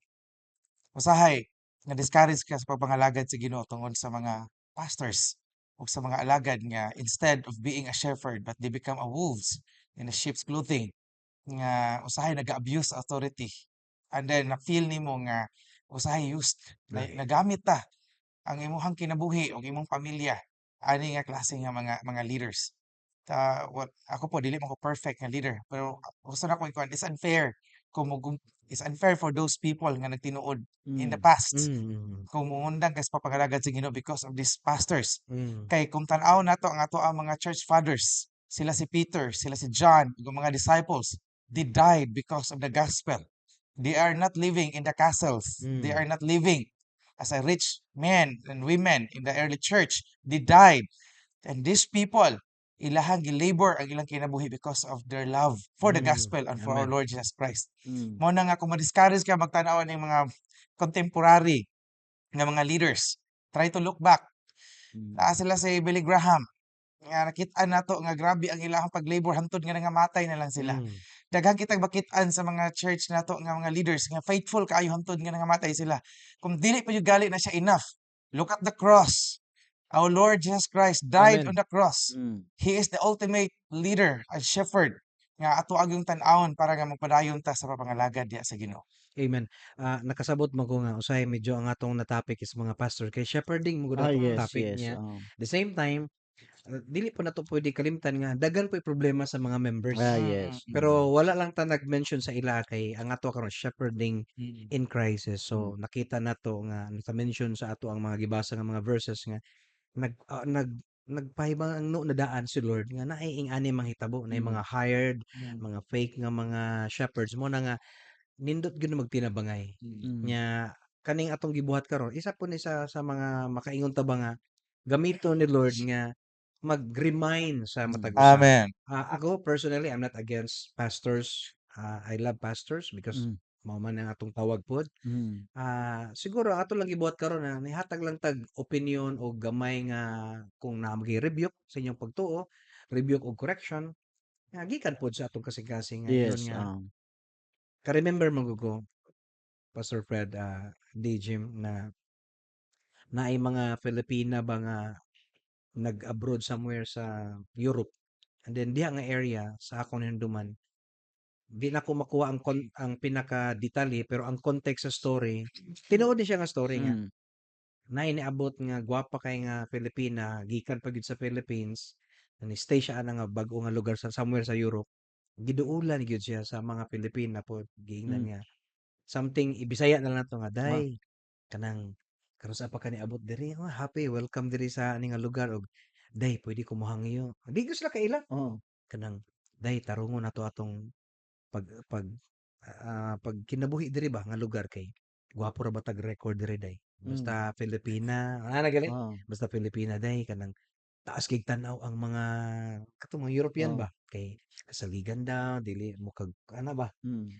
usahay nga discourage ka sa pagpangalagad sa Ginoo tungod sa mga pastors ug sa mga alagad nga instead of being a shepherd but they become a wolves in a sheep's clothing, nga usahay nag-abuse authority and then na feel nimo nga usahay used na, nagamit ta ang imuhang kinabuhi ug imong pamilya ani nga klase nga mga leaders. Ta what ako po, dili man ko perfect nga leader, pero gusto na ko ikuan, it's unfair kung mo it's unfair for those people nga nagtinuod in the past kung mungundang ka sa pagpangalagad sa Ginoo because of these pastors. Kay kung tan-aw nato ang ato ang mga church fathers, sila si Peter, sila si John, ug ang mga disciples, they died because of the gospel. They are not living in the castles. They are not living as a rich men and women in the early church. They died. And these people, ilahang gilabor ang ilang kinabuhi because of their love for the gospel and for our Amen. Lord Jesus Christ. Mao na nga kung ma-discourage ka magtan-aw ning mga contemporary nga mga leaders, try to look back. Naa sila si Billy Graham nga nakit-an nato nga grabe ang ilahang paglabor hantod nga nangamatay na lang sila. Daghan kitang makit-an sa mga church nato nga mga leaders nga faithful kaayo hantod nga nangamatay sila. Kung dili pa jud gali na siya enough, look at the cross. Our Lord Jesus Christ died Amen. On the cross. He is the ultimate leader and shepherd nga ato agyong tan-awon para nga magpadayon ta sa papangalagad diha sa Ginoo. Amen. Nakasabot mo ko nga usahay medyo ang atong na topic is mga pastor kay shepherding mo gud atong topic niya. The same time, dili po nato pwede kalimtan nga daghan po'y problema sa mga members. Pero wala lang ta nag-mention sa ila kay ang ato karon shepherding in crisis. So nakita nato nga naka-mention sa ato ang mga gibasa nga mga verses nga nag nagpahibang no nadaan si Lord nga naay ing-ani manghitabo, naay mga hired, mga fake nga mga shepherds mo na nga nindot gyud na magtinabangay. Nya kaning atong gibuhat karon isa po ni sa mga makaingon ta ba nga gamiton ni Lord nga Mag-remind sa matag usa. Amen. Ako personally, I'm not against pastors. I love pastors because mao man ang atong tawag pod. Siguro ato lang gibuhat karon na nihatag lang tag opinion o gamay nga kung naa gyud rebuke sa inyong pagtuo, rebuke og correction, nga gikan pod sa atong kasing-kasing nga ingon nga ka-remember man gud ko, Pastor Fred, D. Jim, na naay mga Filipina ba nga nag-abroad somewhere sa Europe and then diha nga area sa akong hinumduman, di na ko makuha ang pinaka detalye, pero ang context sa story, tinuod ni siya nga story nga naay niabot nga gwapa kay nga Filipina gikan pa gyud sa Philippines, ni-stay siya ana nga bag-o nga lugar sa somewhere sa Europe, giduulan gyud siya sa mga Pilipina pod, giingnan nga something, ibisaya na lang nato nga, "Day, kanang karon sa pa ka niabot diri, oh, happy welcome diri sa ani nga lugar," og, "Day, pwede ko mohangyo?" Di gyud sila kaila. Kanang, "Day, tarungon nato atong pag pag pag kinabuhi diri ba nga lugar kay gwapo ra ba tag record diri, day. Basta Filipina," ana gali. "Basta Filipina, day, kanang taas kay tan-aw ang mga katong mga European ba kay kasaligan daw dili mo kag ana ba.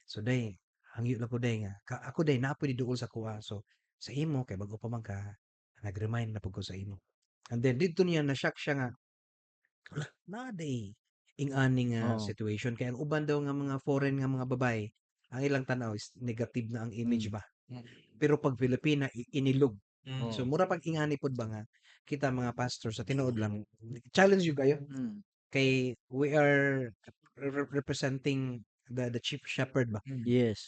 So day, hangyo lang ko, day, nga ka, ako, day, naa po'y duol sa kuha, so sa imo kay bag-o pa man ka, nag-remind na pud ko sa imo." And then didto niya na-shock siya nga, hala, naa day ing-ani nga situation kay ang uban daw nga mga foreign nga mga babae, ang ilang tan-aw is negative na ang image ba. Pero pag Filipina, inilog. So mura pag ingani pod ba nga kita mga pastor, sa tinuod lang, challenge jud kayo kay we are representing the chief shepherd ba.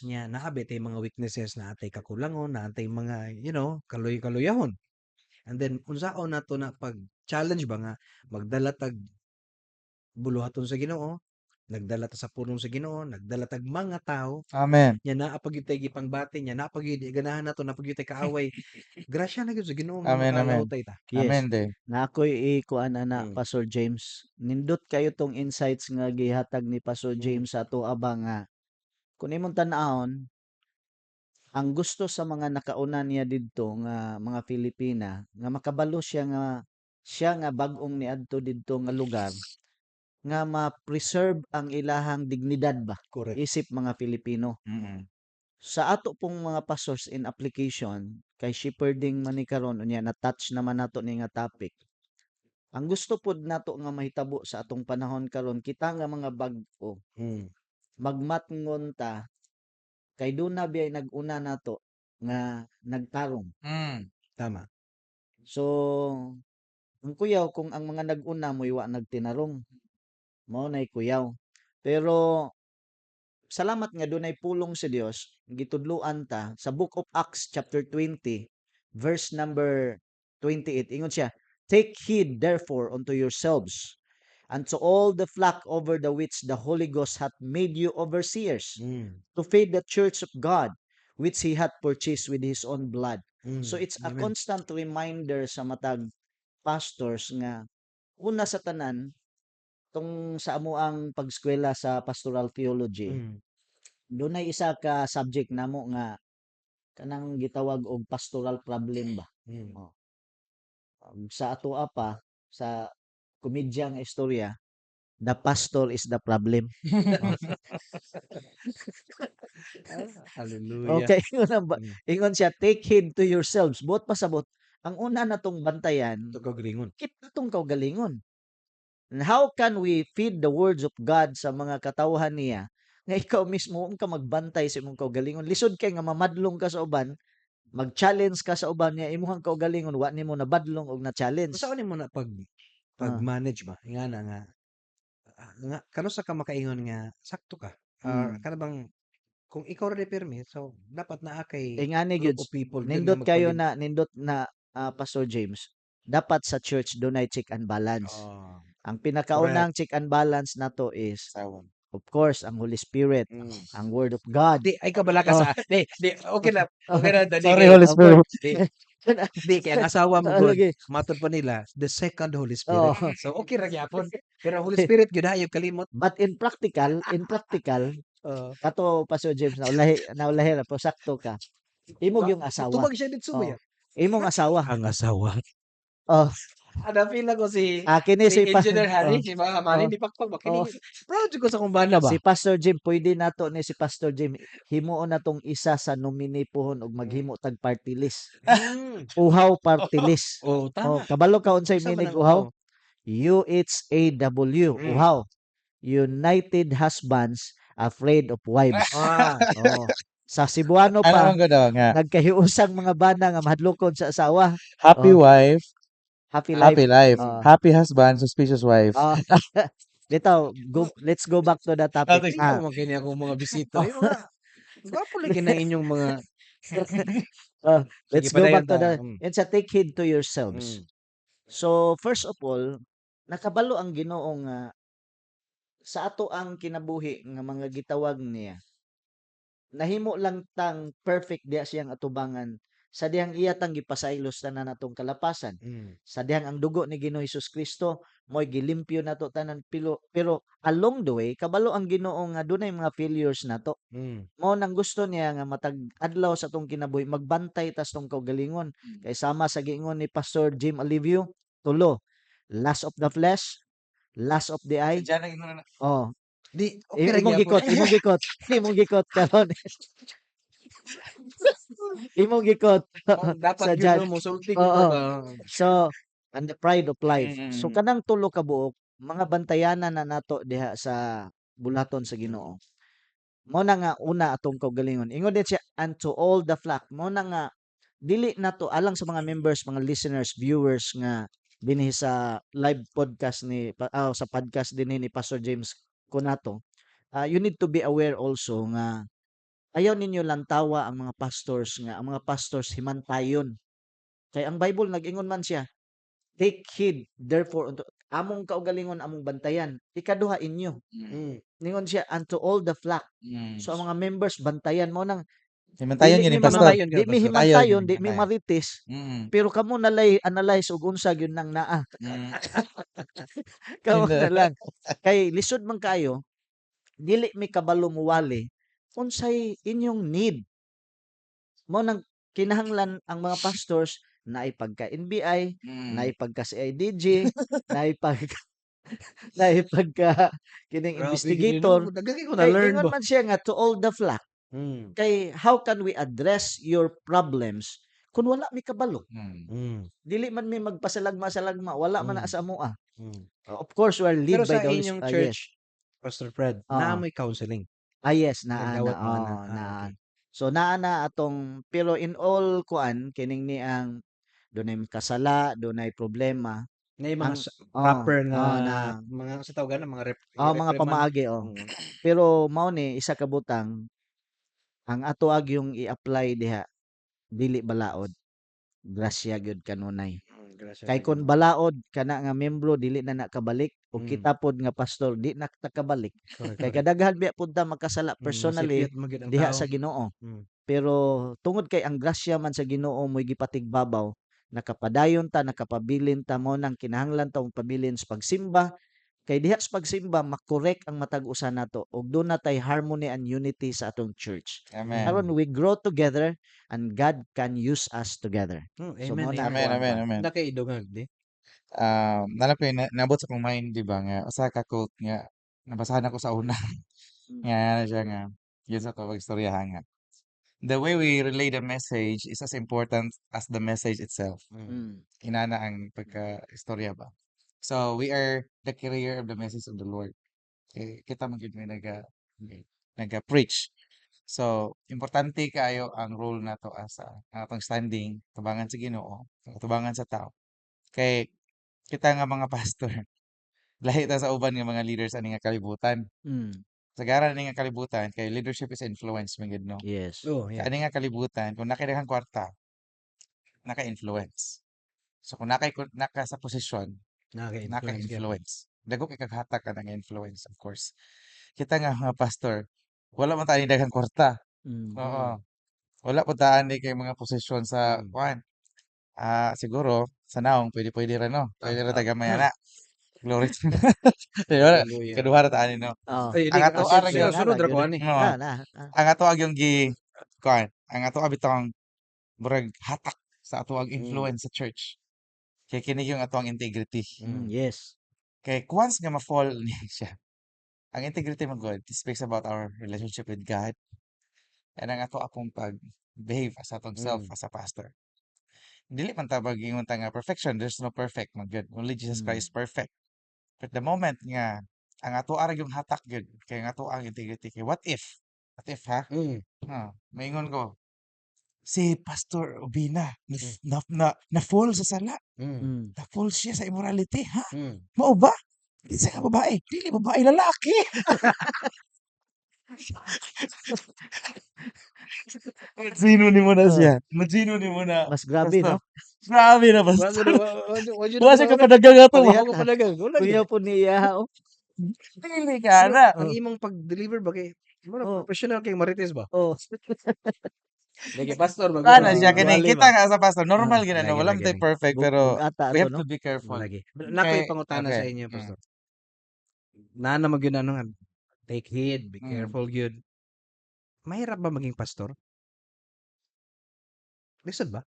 Nya naa ba tay mga weaknesses, naa tay kakulangon, naa tay mga kaluy kaluyahon. And then unsaon nato na pag challenge ba nga magdala tag buluhaton sa Ginoo, nagdala ta sa pulong sa Ginoo, nagdala tag mga tawo. Amen. Nya naa pa gyud tay gipangbati, nya naa pa gyud ganahan nato, naa pa gyud tay kaaway. Grasya na gyud sa Ginoo nga Amen, amen. makalahutay ta. Yes. Amen day. Na ako'y ikuan ana, Pastor James. Nindot kayo tong insights nga gihatag ni Pastor James sa ato ba nga kung imong tan-awon, ang gusto sa mga nakauna niya didto nga mga Filipina nga makabalo siya nga bag-ong niadto didto nga lugar nga ma-preserve ang ilahang dignidad ba isip mga Filipino. Sa ato pong mga pastors, in application kay shepherding man ni karon, unya na-touch naman nato ni nga topic. Ang gusto pod nato nga mahitabo sa atong panahon karon, kita nga mga bag-o, magmatngon ta kay duna biyay nag-una nato nga nagtarong. Tama. So ang kuyaw kung ang mga nag-una mo'y wa nagtinarong. Mao nay kuyaw. Pero salamat nga dunay pulong sa Dios, gitudloan ta sa Book of Acts chapter 20 verse number 28. Ingon siya, "Take heed therefore unto yourselves and to all the flock over the which the Holy Ghost hath made you overseers, to feed the church of God which he hath purchased with his own blood." So it's a Amen. Constant reminder sa matag pastors nga una sa tanan, tong sa amoang pagskwela sa pastoral theology, dunay isa ka subject namo nga kanang gitawag og pastoral problem ba. Oh. Sa atoa pa sa komedya nga istorya, the pastor is the problem. Oh. Ah, hallelujah. Okay, ingon ba, ingon siya, "Take heed to yourselves." Buot pasabot, ang una natong bantayan Atong kaugalingon. Keep atong kaugalingon. And how can we feed the words of God sa mga katawhan niya nga ikaw mismo ka magbantay sa imong kaugalingon? Lisod kay nga mamadlong ka sa uban, mag-challenge ka sa uban nga imong kaugalingon wa nimo nabadlong og na-challenge. Unsaon nimo na pag pag-manage ba ingana nga nga kanus-a ka makaingon nga sakto ka? Kana bang kung ikaw ra ni pirmi, so dapat naa kay Ingani group gyud of people gyud nga nindot kayo magpalib na, nindot na, Pastor James. Dapat sa church dunay check and balance. Ang pinakaunang check and balance nato is Asawa. Of course ang Holy Spirit, ang Word of God. Di ay kabala ka sa di di okay na, okay na dali Sorry, kay Holy Spirit. Di di kay ang asawa mo gud Lagi. Matod pa nila the second Holy Spirit. So okay ra gyapon. Pero Holy Spirit gyud hayop kalimot. But in practical, kato, Pastor James, naulahi ra po, sakto ka. Imo yung asawa. Tubag siya didto ba Oh. ya? Imong asawa. Ang asawa. Oh. Ana feel ako si Ah, kini si si Engineer Harry, oh, si mga Manny oh, ni Pakpak ba oh. kini, proud jud ko sa akong bana ba. Si Pastor Jim, pwede nato ni si Pastor Jim himuon natong isa sa nominee pohon og maghimo tag party list. Uhaw party list. Oh, Oh, tama. kabalo ka unsay Unsa man meaning ang uhaw? uhaw? UHAW, uhaw. United Husbands Afraid of Wives. Oh. Sa Cebuano Ano pa, man gud nga? Nagkahiusang mga bana nga mahadlokon sa asawa. Happy Oh. wife, Happy life. happy life. Oh. Happy husband, suspicious wife. Ah. Bitaw, go, let's go back to the topic. Topic. Ah, Ikaw man kini akong mga bisita. Yung mga gwapo lagi na inyong mga Oh, let's Sige, go padayon back to ta. the and sa take heed to yourselves. So, first of all, nakabalo ang Ginoo nga sa ato ang kinabuhi nga mga gitawag niya. Nahimo lang tang perfect diha siyang atubangan sa dihang iya tang gipasaylos tanan natong kalapasan. Sa dihang ang dugo ni Ginoo Hesus Kristo mo'y gilimpyo nato tanan, pero along the way kabalo ang Ginoo nga dunay mga failures nato. Mao nang gusto niya nga matag adlaw sa atong kinabuhi magbantay ta sa atong kaugalingon. Kay sama sa giingon ni Pastor Jim Olivio, tulo: lust of the flesh, lust of the eye. Diyan ang ingon na. Oh. Di okay ra Imong gyapon. gikot, imong gikot, imong gikot karon. Imong gikot. Oh, dapat Sa gyud dyan. no mosulti gyud Oo. ba. So, and the pride of life. So kanang tulo ka buok, mga bantayanan na nato diha sa bulaton sa Ginoo. Mao na nga una atong kaugalingon. Ingon din siya, and to all the flock. Mao na nga dili nato alang sa mga members, mga listeners, viewers nga dinhi sa live podcast ni sa podcast dinhi ni Pastor James Conato. You need to be aware also nga ayaw ninyo lantawa ang mga pastors nga ang mga pastors himantayon. Kay ang Bible nag-ingon man siya, take heed therefore unto among kaugalingon, among bantayan. Ikaduha, inyo. Ningon siya, unto all the flock. So ang mga members bantayan mo nang Himantayon dili yun ni mi Pastor. Himantayon di mi yun, Pastor. himantayon, di mi Himantayon. marites, pero kamo nalay analyze og unsa gyud nang naa. Kamo na lang. Kay lisod man kaayo, dili mi kabalo muwali unsay inyong need. Mao nang kinahanglan ang mga pastors naay pagka NBI, naay pagka CIDG, naay pagka kining Grabe gyud investigator. no. Daghan kay ko Kay na-learn ingon ba. man siya nga to all the flock. Kay how can we address your problems kung wala mi kabalo? Dili man mi magpasalagma-salagma, wala man na sa amoa. Of course, we are lead Pero by sa the Holy inyong yes. church, Pastor Fred, Oo. naa mo'y counseling. Ah, yes, naa na. Nagdawat mo na. Oh, Ah, naa. okay. So naa na atong, pero in all kuan kining ni ang dunay kasala, dunay problema. Na mga Ang oh, proper nga oh, na mga sa tawagan mga rep, oh, mga reprimand. pamaagi, oh. Pero mao ni isa ka butang ang ato agyong i-apply diha, dili balaod. Grasya gyud kanunay. Grasya Kay sa kun Ginoo. balaod kana nga membro dili na na kabalik ug kita pod nga pastor di na ta kabalik. Kay kadaghan biya pud ta makasala personally Masipyot man gyud ang diha tao. sa Ginoo. Pero tungod kay ang grasya man sa Ginoo mo'y gipatigbabaw, nakapadayon ta, nakapabilin ta, mo nang kinahanglan ta pabilin sa pagsimba. Kay diha sa pagsimba makorek ang matag usa nato ug doon na tay harmony and unity sa atong church. Amen. Aron we grow together and God can use us together. So Amen, mao na amen. ako Amen, ang amen, kuan. amen. Na kay idungag di. Nalap ko yun, naabot sa akong mind, di ba, nga, usa ka quote nga, nabasahan ako sa una. Nga, ano siya nga, yun sa to, istoryahan nga. The way we relay the message is as important as the message itself. Inana ang pagka-istorya ba. So, we are the carrier of the message of the Lord. Kay kita man gyud may naga-preach. So, importante kaayo ang role nato as ang atong standing, tubangan sa Ginoo, tubangan sa tao. Kay kita nga mga pastor, lahi ta sa uban nga mga leaders ani nga kalibutan. Sagaran ani nga kalibutan kay leadership is influence man gyud, no. Yes. Oh, yeah. Kay ani nga kalibutan kung naa kay daghang kwarta, naka-influence. So kung naka sa posisyon, Naka-influence gyud. naka-influence. Dagko kay kag hatak ka nga influence, of course. Kita nga mga pastor, wala man ta ani daghang kwarta. Oo. Wala pud ta ani kay mga posisyon sa kuan. Ah, siguro sa naong pwede pwede ra, no. Pwede ra ta gamay ana. Glory to Di ba? Hallelujah. Kaduha ra ta ani, no. Oo. Ay, Ang di, ato ah, ara gyud. sunod ra ko ani. Oo. Na, na, ah. Ang ato agyong gi kuan, ang ato bitong murag hatak sa ato ang influence sa church. Kay kini yung atoang integrity. Kay once nga ma-fall ni siya, ang integrity man gud speaks about our relationship with God and ang ato akong pag-behave as atong self as a pastor. Dili man ta mag-ingon ta nga perfection, there's no perfect man gud. Only Jesus Christ is perfect. But the moment nga ang ato ara yung hatak gyud kay ang ato ang integrity kay what if? What if, ha? Ha, maingon ko si Pastor Obina na na fall sa sala. Na fall siya sa immorality, ha? Mao ba? Kinsa ka babae? Dili babae, lalaki. Sino nimo na siya? Sino nimo na? Mas grabe, Pastor. No? Grabe na, Wa pastor. wa Wa siya kapadagang ato ba? Pareha ko padagang. Wala Kuya gyud. po niya, oh. Dili ka na. Ang imong pag-deliver ba kay mura professional kay Marites ba? Oh. Lagi pastor ba? Ana siya kini Wali kita ba? nga sa pastor normal gyud Lagi, ano, wala lagi, man tay lagi. perfect pero Bug-ata we ato, have no? to be careful. Lagi. Nakoy Kay pangutana sa inyo, pastor. Naa na man gyud ano nga, take heed, be careful gyud. Mahirap ba maging pastor? Lisod ba?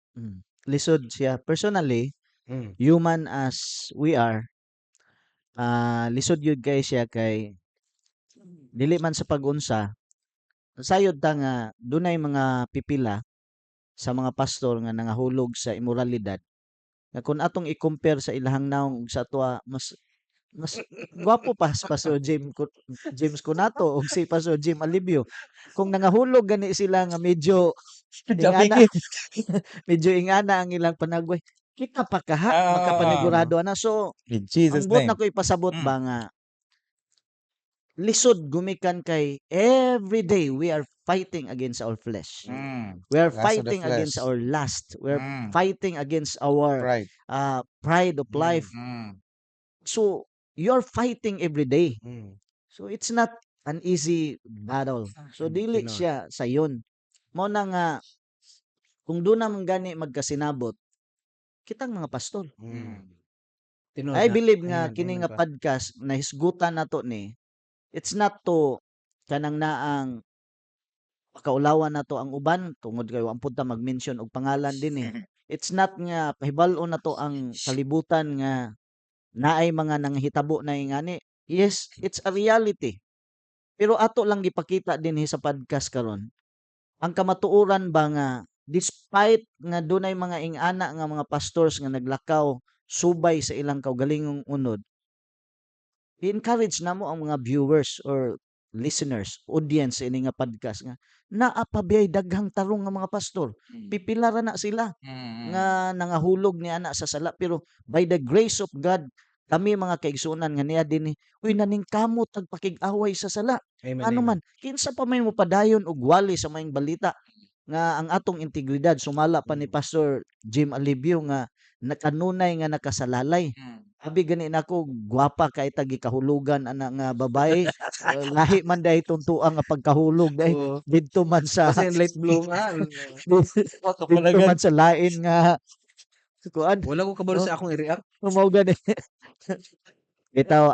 Lisod siya. Personally, human as we are, lisod gyud kay siya kay dili man sa pag-unsa, sayod ta nga dunay mga pipila sa mga pastor nga nangahulog sa imoralidad nga kung atong i-compare sa ilahang nawong ug sa atoa, mas mas gwapo pa si Pastor James Conato ug si Pastor Jim Alibio. Kung nangahulog gani sila nga medyo ingana, medyo ingana ang ilang panagway, kita pa kaha makapanigurado ana. So In Jesus ang buot name. nako ipasabot ba nga lisod gumikan kay every day we are fighting against our flesh. We are Lust of the fighting against flesh. our lust. We are fighting against our Pride. Pride of life. So you're fighting every day. So it's not an easy battle. So dili Tinuod. Siya sayon. Mao na nga kung doon naman gani magkasinabot kitang mga pastor. Tinuod I na. believe nga Amen, kini amen nga pa. podcast na hisgutan nato ni, it's not to kanang naang pakaulawan nato ang uban tungod kay wa pud ta mag-mention og pangalan din eh. It's not nga pahibal-on nato ang kalibutan nga naay mga nanghitabo na ingani. Yes, it's a reality. Pero ato lang gipakita dinhi sa podcast karon ang kamatuoran ba nga despite nga dunay mga ingana nga mga pastors nga naglakaw subay sa ilang kaugalingong unod, i-encourage namo ang mga viewers or listeners, audience ini nga podcast nga naa pa biyay daghang tarong nga mga pastor. Pipila ra na sila nga nangahulog ni ana sa sala, pero by the grace of God kami mga kaigsuonan nga niya dinhi, uy, naningkamot tag pakig-away sa sala. Amen, Ano amen. man, kinsa pa may mopadayon og wali sa maayong balita nga ang atong integridad sumala pa ni Pastor Jim Alibio nga nakanunay nga nakasalalay. Abi gani nako gwapa kay ta gikahulugan ana nga babae. Lahi man dahil tuntua nga pagkahulog dahil didto man sa Kasi late bloomer. Wa ka didto palagan. Man sa lain nga kuan. Wala ko kabalo No? sa akong i-react. Mao gani. Bitaw,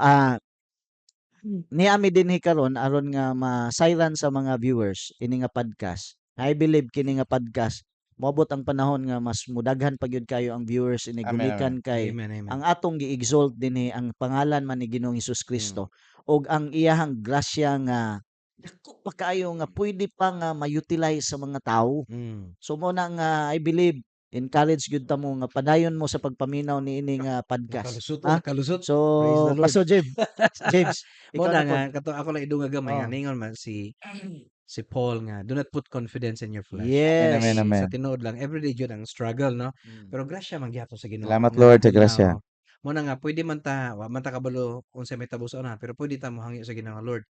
niami dinhi karon aron nga masayran sa mga viewers ini nga podcast. I believe kini nga podcast moabot ang panahon nga mas mudaghan pa gyud kayo ang viewers ini Amen, gumikan kay Amen, amen. ang atong gi-exalt dinhi ang pangalan man ni Ginoong Hesus Kristo ug ang iyahang grasya nga dako pa kaayo nga pwede pa nga ma-utilize sa mga tawo. So mo na nga I believe encourage gyud ta mo nga padayon mo sa pagpaminaw niini nga podcast. Nakalusot, Ha? Nakalusot. So Praise the Lord. Pastor James, James, Mo ikaw na na pod. Nga kato ako lang idunga gamay nga ningon man si Paul nga, "Do not put confidence in your flesh." Yes. Amen, amen. Sa tinuod lang everyday jud ang struggle, no? Pero grasya man gyapon sa Ginoo. Salamat Nga Lord sa na, grasya. oh, mo na nga pwede man ta, wa man ta kabalo unsay mahitabo sa una, pero pwede ta mohangyo sa Ginoo, "Lord,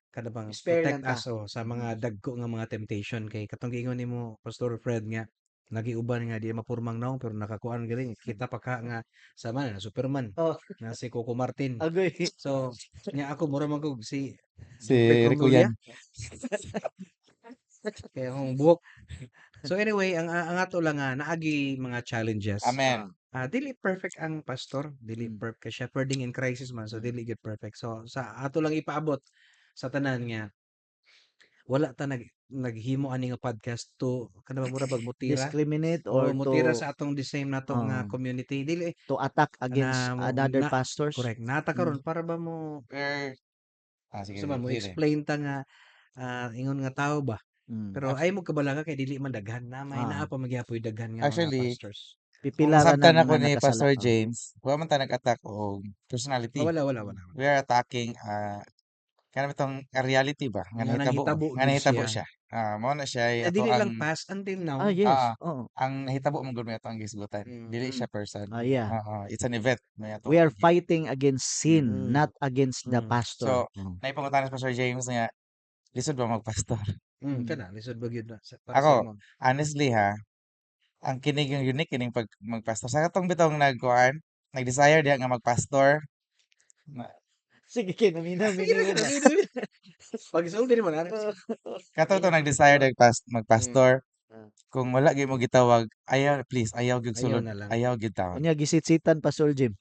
kada bang Spare protect lang ta. us, oh, sa mga dagko nga mga temptation," kay katong giingon nimo, Pastor Fred, nga nagiuban nga di mapurmang nawong pero nakakuan galing kita pa ka nga sama na Superman nga si Coco Martin. Agoy. So nya ako mura man kog si Si Rico Rico Nulia. Yan. Kaya akong buhok. So anyway, ang ato lang nga naagi mga challenges. Amen. Dili perfect ang pastor, dili perfect kay shepherding in crisis man, so dili gyud perfect. So sa ato lang ipaabot sa tanan nga Wala ta naghimo ani nga podcast to kana ba mura bag mutira Discriminate o or mutira to sa atong the same nato nga community, dili to attack against na mo another na pastors. Correct, nata karon para ba mo Er, sige, gusto ba mo sige. explain ta nga ingon nga tao ba, pero ay mo kabalaka kay dili man daghan na may naa pa magyapoy daghan nga mga Actually, pastors. kung Pipila ra na masabtan ako mga ni nakasala. Pastor James, wa man ta nag-attack og personality. Oh, wala, wala, wala. We are attacking kanang bitong a reality ba nga Nga nahitabo ba? nahitabo Nga gyud nahitabo siya. siya. Mao na siya ay Na ato dili ang lang past until now. Ah, yes. Ang nahitabo man gud may ato ang gisgutan. Dili siya person. Oo, it's an event may ato. We are fighting against sin, not against the pastor. So, naipangutana si Pastor James nga lisod ba magpastor? Kana lisod ba gyud na sa para sa Ako, imo? Honestly ha, ang kining yung unique kining pag magpastor. Sa katong bitong nagkuan, nag-desire diha nga magpastor. Na, Sige, kinaminaw, Sige minaw na, ba? sige na. Pag-isulti mo na. Kato to nag-desire magpastor. Kung wala gyud mo gitawag, ayaw, please, ayaw gyud Ayaw sulod, na lang. Ayaw gyud tawag. Unya gisitsitan, Pastor Jim.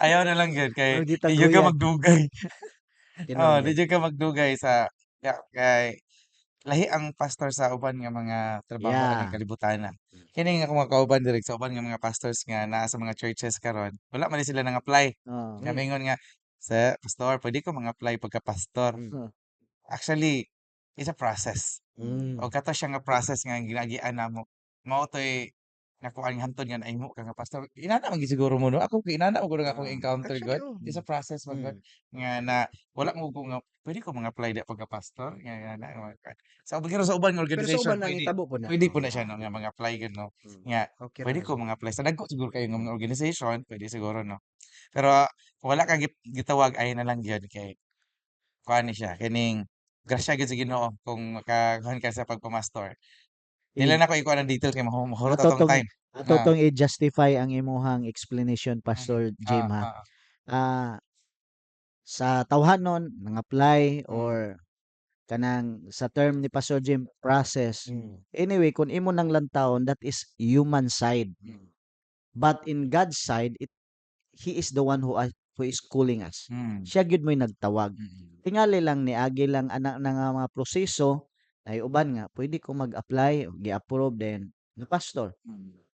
Ayaw na lang gyud kay Ang di gyud ka gitaghuyan. magdugay. Tinuod Oh, di gyud. gyud ka magdugay sa ya, kay lahi ang pastor sa uban nga mga trabaho aning kalibutan na. Kini nga akong mga kauban diri sa uban nga mga pastors nga naa sa mga churches karon, wala man ni sila nang-apply. Nga mingon nga, "Sir, pastor, pwede ko mang-apply pagka pastor?" Actually, it's a process. O kato siya nga process nga ginagian namo. Mao toy nakuan nga hantod nga nahimo ka nga pastor. Inana man gyud siguro mo, no? Ako kay inana man gud ang akong encounter Actually, gud. oh. It's a process man gud nga na wala mo ko nga pwede ko mang-apply di pagka pastor nga nga na nga. Sa pero sa uban nga Pero sa organization uban pwede nangitabo po na. Pwede po na siya, no, nga mag-apply gud, no. Nga Okay ra pwede na ko siya. mang-apply sa dagko siguro kayo nga mga organization, pwede siguro, no. Pero kung wala ka gitawag, ay na lang gyud kay kuan ni siya kining grasya gyud sa Ginoo kung makakuan ka sa pagpamastor. Dili na ko ikuan ang detail kay mahurot Ato atong tong time. Ato tong i-justify ang imuhang explanation, Pastor Jim, ha. Sa tawhanon nang-apply or kanang sa term ni Pastor Jim, process. Anyway, kung imo nang lantawon, that is human side. But in God's side, it He is the one who is calling us. Siya gyud mo'y nagtawag. Tingali lang niagi lang ana na nga mga proseso ay uban nga pwede ko mag-apply, gi-approve, then na pastor.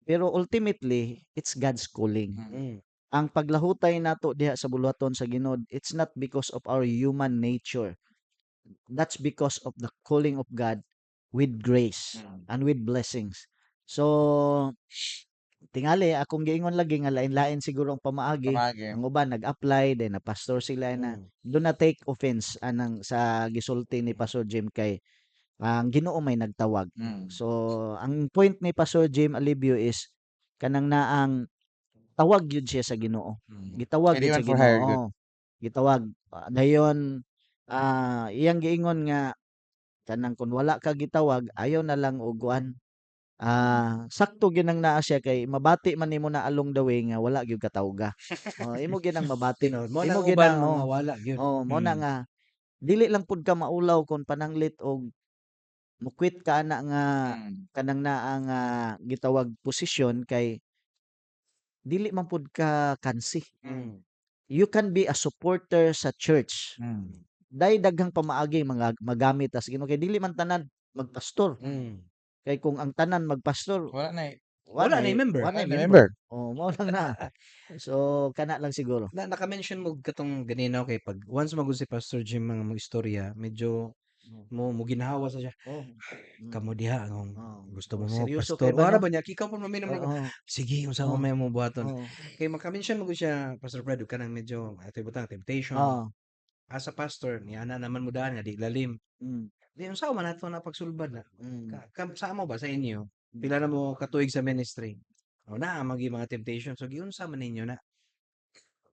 Pero ultimately, it's God's calling. Ang paglahutay nato diha sa buluhaton sa Ginoo, it's not because of our human nature. That's because of the calling of God with grace and with blessings. So tingali akong giingon lagi nga lain-lain siguro ang pamaagi. Pamaagi. Ang uban nag-apply then na pastor sila na. Do not take offense anang sa gisulti ni Pastor Jim kay ang Ginoo may nagtawag. So ang point ni Pastor Jim Alibio is kanang naang tawag gyud siya sa Ginoo. Gitawag Pwede gyud man sa for hire gyud. Ginoo. Gitawag. Dayon iyang giingon nga kanang kung wala ka gitawag, ayaw na lang og kuan. Sakto gyud nang naa siya kay mabati man nimo na along the way nga wala gyud katawga. Oh, imo gyud ang mabati. Tinuod. Mo Imo nang gyud uban ang mga oh, wala gyud. Oh, mo na nga dili lang pud ka maulaw kung pananglit og mo-quit ka ana nga kanang naa nga gitawag posisyon kay dili man pud ka kansi. You can be a supporter sa church. Dahil daghang pamaagi mga magamit tas Ginoo kay dili man tanan magpastor. Kay kung ang tanan magpastor, Wala na eh. Wala na member. Wala Wala na na member. member. Oh, mao lang na. So kana lang siguro. Na naka-mention mo katong ganina kay pag once magud si Pastor Jim mga mag-istorya, medyo mo ginhawa sa siya. Kamo diha ang gusto mo Oh, mo seryoso pastor. kay ba, Wala no? ba niya? Ikaw po maminam sige unsa may mo buhaton. Kay maka-mention mo gud siya, Pastor Fred, kanang medyo ato butang temptation. As a pastor, niana naman mo daan nga di lalim. Di unsa man ato na pagsulbad na. Sa amo ba sa inyo? Pila na mo katuig sa ministry? O naa magi mga temptation. So giunsa man ninyo na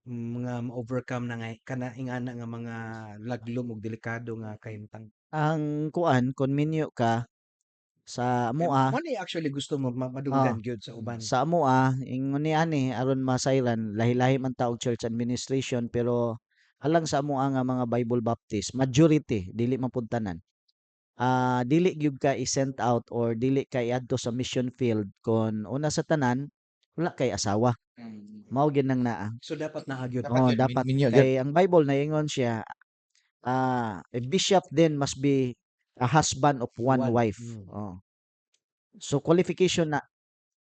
mga ma-overcome na nga kana ingana nga mga laglom ug delikado nga kahimtang? Ang kuan kung minyo ka sa Kay amoa mo ni actually gusto mo madunggan gyud sa uban. Sa amoa ingon ni ani aron masayran lahi-lahi man ta og church administration, pero alang sa amoa nga mga Bible Baptist majority, dili man pud tanan, dili gyud ka i-sent out or dili ka iadto sa mission field kon una sa tanan wala kay asawa. Mao gyud nang naa. So dapat naa gyud. Dapat Oh, gyud, dapat minyo gyud. Kay ang Bible naingon siya A bishop then must be a husband of one One. wife. Oh. So qualification na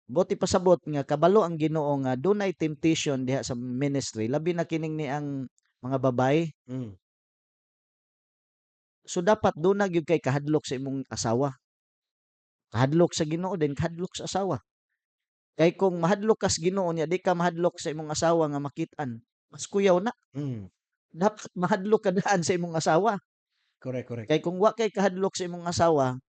buot ipasabot nga kabalo ang Ginoo nga dunay temptation diha sa ministry, labi na kining ni ang mga babae. So dapat duna gyud kay kahadlok sa imong asawa. Kahadlok sa Ginoo din, kahadlok sa asawa. Kay kung mahadlok ka sa Ginoo niya, di ka mahadlok sa imong asawa nga makit-an, mas kuyaw na. Dapat mahadlok ka daan sa imong asawa. Correct, correct. Kay kung wa kay kahadlok sa imong asawa,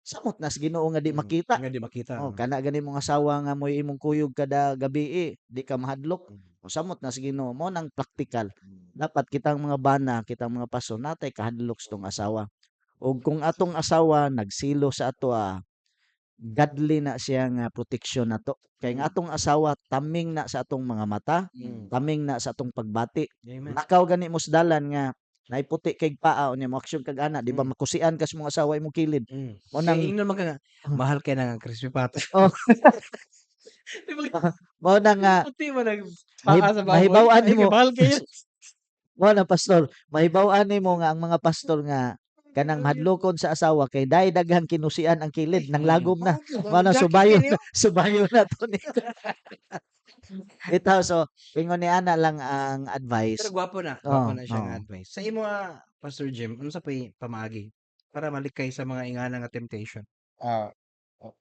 samot na sa Ginoo nga di makita. Nga di makita. Oh, kana gani mong asawa nga moy imong kuyog kada gabi eh, di ka mahadlok. O samot na sa Ginoo mo nang practical. Dapat kitang mga bana, kitang mga pastor, natay kahadlok sa tong asawa. Og kung atong asawa nagsilo sa ato godly na siya nga proteksyon nato. Kay nga atong asawa taming na sa atong mga mata, taming na sa atong pagbati. Amen. Lakaw gani mo sa dalan nga naiputi kay paa unya mo aksyon kag ana, di ba makusian ka sa mong asawa imong kilid. Mo Kay nang ingnon man ka nga, mahal kay na nga crispy pata. Oh. Di ba? Mao na nga Puti man ang paa sa baboy. mahibaw-an Ay, nimo. kay mahal kayo. Mao na, pastor, mahibaw-an nimo nga ang mga pastor nga kanang mahadlokon sa asawa kay dai daghang kinusian ang kilid nang lagom na. Mao na subayo subayo na to ni. Bitaw, so ingon ni ana lang ang advice. Pero gwapo na, gwapo Oh, na siya nga oh. advice. Sa imo Pastor Jim, unsa pay pamaagi para malikay sa mga ingana nga temptation? Ah,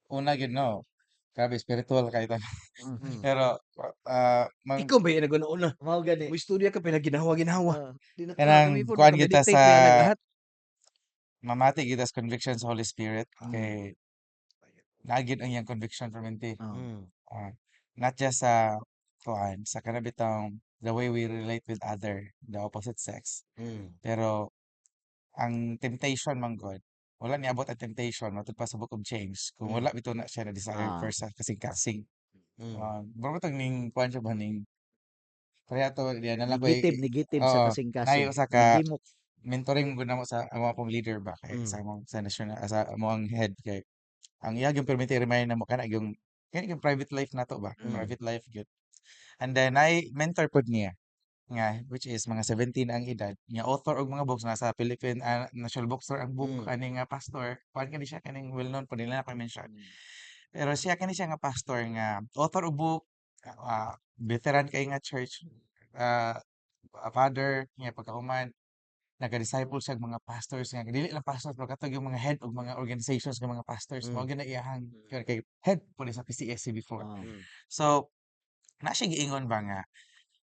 una gyud, no. Grabe spiritual kay ta. Pero Ikaw ba yung naguna-una? Mao gani. Mo istorya ka pinagginhawa-ginhawa. Oh. Di na Kanang kami po, kuan kita naka-meditate sa na naglahat. Mamati kita sa conviction sa Holy Spirit kay naa gyud ang iyang conviction permente. Oh. Not just sa kuan sa kana bitawng the way we relate with other the opposite sex. Pero ang temptation man gud, wala niabot ang temptation matud pa sa Book of James kung wala bitaw na siya na desire first sa kasing-kasing. Mura bitong ning kuan siya ba, ning pareha to diya na lang ko Negative, negative sa oo, kasing-kasing. nayo sa ka Nagimok. Mentoring gud namo sa amo akong leader ba kay sa among sa national, sa among head, kay ang iya gyud permente remind namo kana gyung private life nato ba, private life gyud. And then ay mentor pod niya nga which is mga 17 ang edad nga author og mga books nasa Philippine National Bookstore ang book ani nga pastor, kuan kani siya, kaning well known po nila na mention. Pero siya kani siya nga pastor nga author og book, veteran kay nga church father nga pagkahuman naga-disciple siya og mga pastors nga dili lang pastors pero katong yung mga head og mga organizations nga mga pastors, mao gyud na iyahang kay head po ni sa PCSC before. So na siya giingon ba nga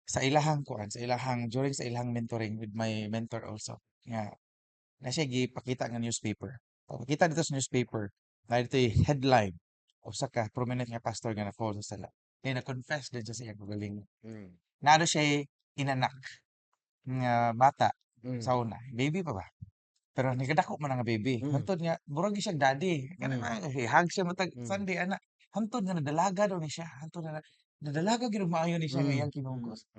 sa ilahang kuan, sa ilahang during sa ilahang mentoring with my mentor also nga na siya gipakita nga newspaper. Pagpakita dito sa newspaper, na dito yung headline usa ka prominent nga pastor nga na-fall sa sala. Kaya na-confess din siya sa iyang kagalingon. Naano siya inanak nga bata sa una, baby pa ba? Pero nagadako man ang baby. Hantod nga murag gyud siya daddy. Kana hug siya matag Sunday ana. Hantod nga nadalaga daw ni siya. Hantod nga nadalaga gyud og maayo ni siya nga iyang kinugos.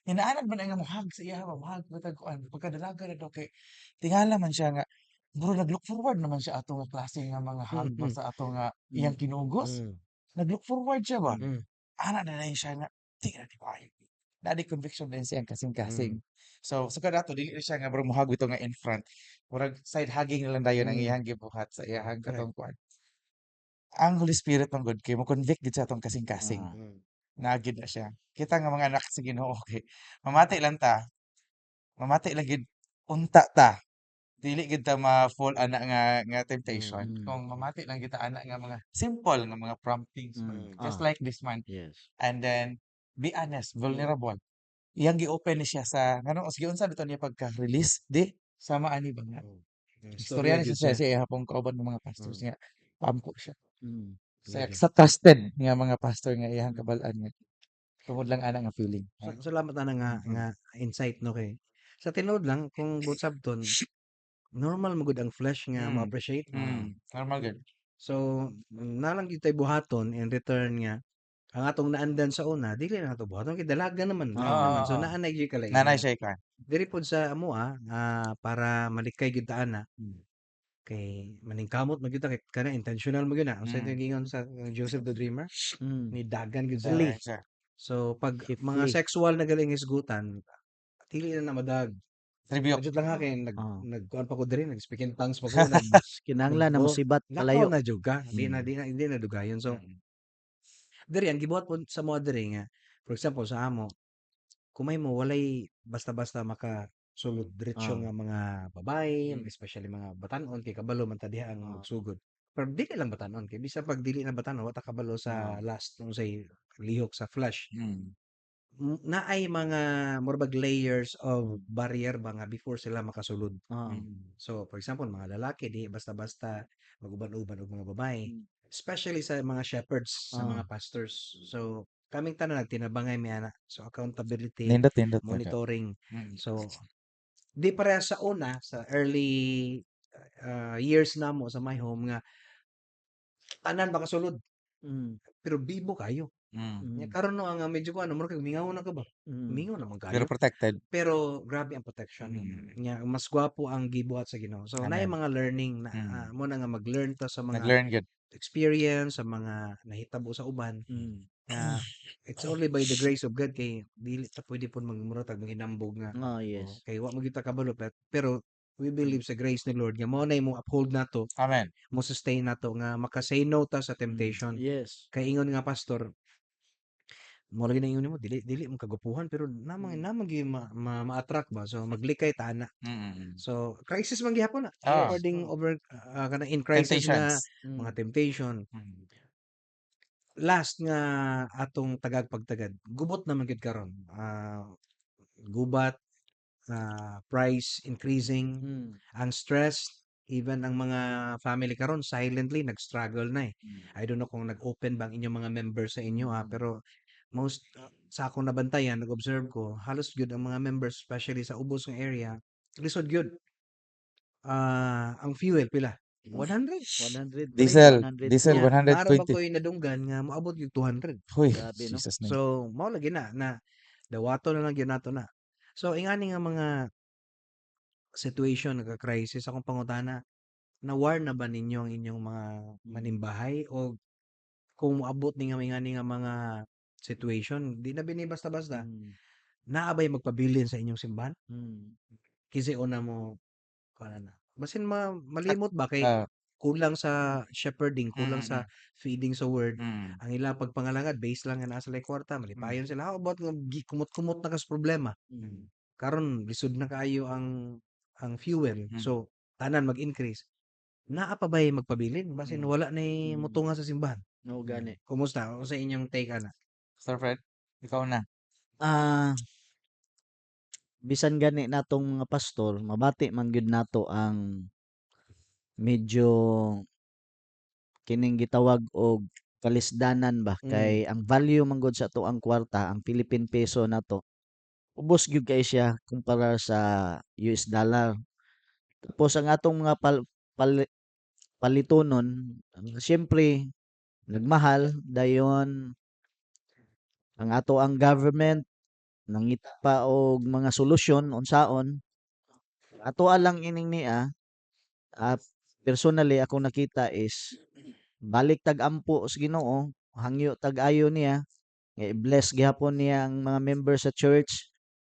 Hinaanad man ang mo-hug sa iya ba, mo-hug matag kuan pagkadalaga na daw kay tingala man siya nga bro nag-look forward naman siya ato nga klase nga mga hug ba sa ato nga iyang kinugos. Nag-look forward siya ba? Ana na lang siya nga di na di ba? Naa conviction din siyang kasing-kasing. So sa dato dili na siya nga bro mo-hug bitaw nga in front. Murag side hugging na lang dayon ang iyang gibuhat sa iyang katong kuan. Ang Holy Spirit man gud kay mo convict gid sa atong kasing-kasing. Naa gyud na siya. Kita nga mga anak sa Ginoo kay mamati lang ta. Mamati lang gid unta ta. Dili gid ta ma-fall ana nga nga temptation. Kung mamati lang kita ana nga mga simple nga mga promptings ba. Just like this man. And then be honest, vulnerable. Iyang gi-open ni siya sa ngano sige unsa bitaw niya pagka-release di sama ani ba nga. Istorya Istorya ni gyud siya siya. sa iyang kauban ng mga pastors nga paampo siya. Sa, sa trusted nga mga pastor nga iyang kabal-an nga tungod lang ana nga feeling. Salamat ana nga nga insight, no, kay sa tinuod lang kung buot sabton, normal man gud ang flesh nga ma-appreciate. Normal gyud. So nalang gyud tay buhaton in return nga ang atong naandan sa una dili na nato buhaton kay dalaga naman, lain naman. So naa na gyud kalainan. Nanay siya ikuan. Diri pod sa amoa para malikay gyud ta ana kay maningkamot man gyud ta kay kana intentional man gyud na. Unsa giingon sa Joseph the Dreamer? Ni dagan gyud sila. Flee. Siya. So pag He mga flee. sexual na galing hisgutan, dili na na madag. Rebuke. Adjud lang ha kay nag nagkuan pa ko diri, nag-speak in tongues pa ko, nag Kinahanglan na oh, mosibat lakaw palayo. na jud ka, di na di na di na dugayon. So, diri ang gibuhat pod sa mga diri nga, for example sa amo, kung may mo walay basta-basta makasulod diretso nga mga babae, especially mga batan-on kay kabalo man ta diha ang magsugod. Pero dili lang batan-on kay bisan pag dili na batan-on, wa ta kabalo sa last unsay lihok sa flesh. Naay mga mura bag layers of barrier ba nga before sila makasulod. So, for example, mga lalaki di basta-basta mag-uban-uban og mga babae, especially sa mga shepherds, sa mga pastors. So, kaming tanan nagtinabangay mi ana. So, accountability, Nindot, nindot. Monitoring. So, di pareha sa una, sa early years namo sa my home nga tanan makasulod. Pero bibo kayo. Nya karon no ang medyo kuan, mura kag mingaw na ka ba? Mingaw naman kayo. Pero protected. Pero grabe ang protection. Nya mas gwapo ang gibuhat sa Ginoo. So naay Amen. mga learning na mo na nga mag-learn ta sa mga Nag-learn gyud. Experience, sa mga nahitabo sa uban. Nga it's only by the grace of God kay dili ta pwede pud magmura tag manginambog nga oh, kay wa man gyud ta kabalo, pero we believe sa grace ni Lord nga mao na mo uphold nato, Amen. Mo sustain nato nga maka-say no ta sa temptation. Kay ingon nga pastor, mo lagi na ingon nimo, dili dili mo kagwapuhan pero namang namang gyud ma-attract ba, so maglikay ta ana. So crisis man gihapon na. According over kanang in crisis nga Temptations. Mga temptation. Last nga atong tagag pagtagad, gubot naman gyud karon. Gubat, price increasing, ang stress, even ang mga family karon silently nag-struggle na eh. I don't know kung nag-open ba ang inyong mga members sa inyo ah, pero most sa akong nabantayan, nag-observe ko, halos gyud ang mga members, especially sa ubos nga area, lisod gyud. Ang fuel pila? 100. 103, Diesel, 103. diesel Nya, naa ra ba 120. ko'y nadunggan nga moabot gyud 200. Huy, Grabe, no? Jesus name. So, mao lagi na na dawaton na lang gyud nato na. So, ingani nga mga situation, nagka-crisis, akong pangutana, na-warn na ba ninyo ang inyong mga manimbahay o kung moabot ni nga ingani nga mga situation, di na bini basta-basta, naa bay magpabilin sa inyong simbahan? Kinsay una mo kuan ana? Basin ma malimot ba kay kulang sa shepherding, kulang sa feeding sa word. Ang ila pagpangalagad base lang nga naa sila'y kwarta, malipayon sila. How about nga kumot-kumot na kas problema? Karon lisod na kaayo ang fuel. So tanan mag-increase. Naa pa bay magpabilin? Basin wala nay motunga sa simbahan. No gani. Kumusta? Unsa inyong take ana? Sir Fred, ikaw na. Bisan gani natong mga pastor, mabati man gyud nato ang medyo kining gitawag og kalisdanan ba kay ang value man gud sa atoang kwarta, ang Philippine peso nato, ubos gyud kay siya kumpara sa US dollar. Tapos ang atong mga palitonon, siyempre nagmahal dayon, ang ato ang government nangita pa og mga solusyon unsaon. Atoa lang ining niya, personally akong nakita is balik tag ampo sa Ginoo, hangyo tag ayo niya, nga i-bless gihapon niya ang mga members sa church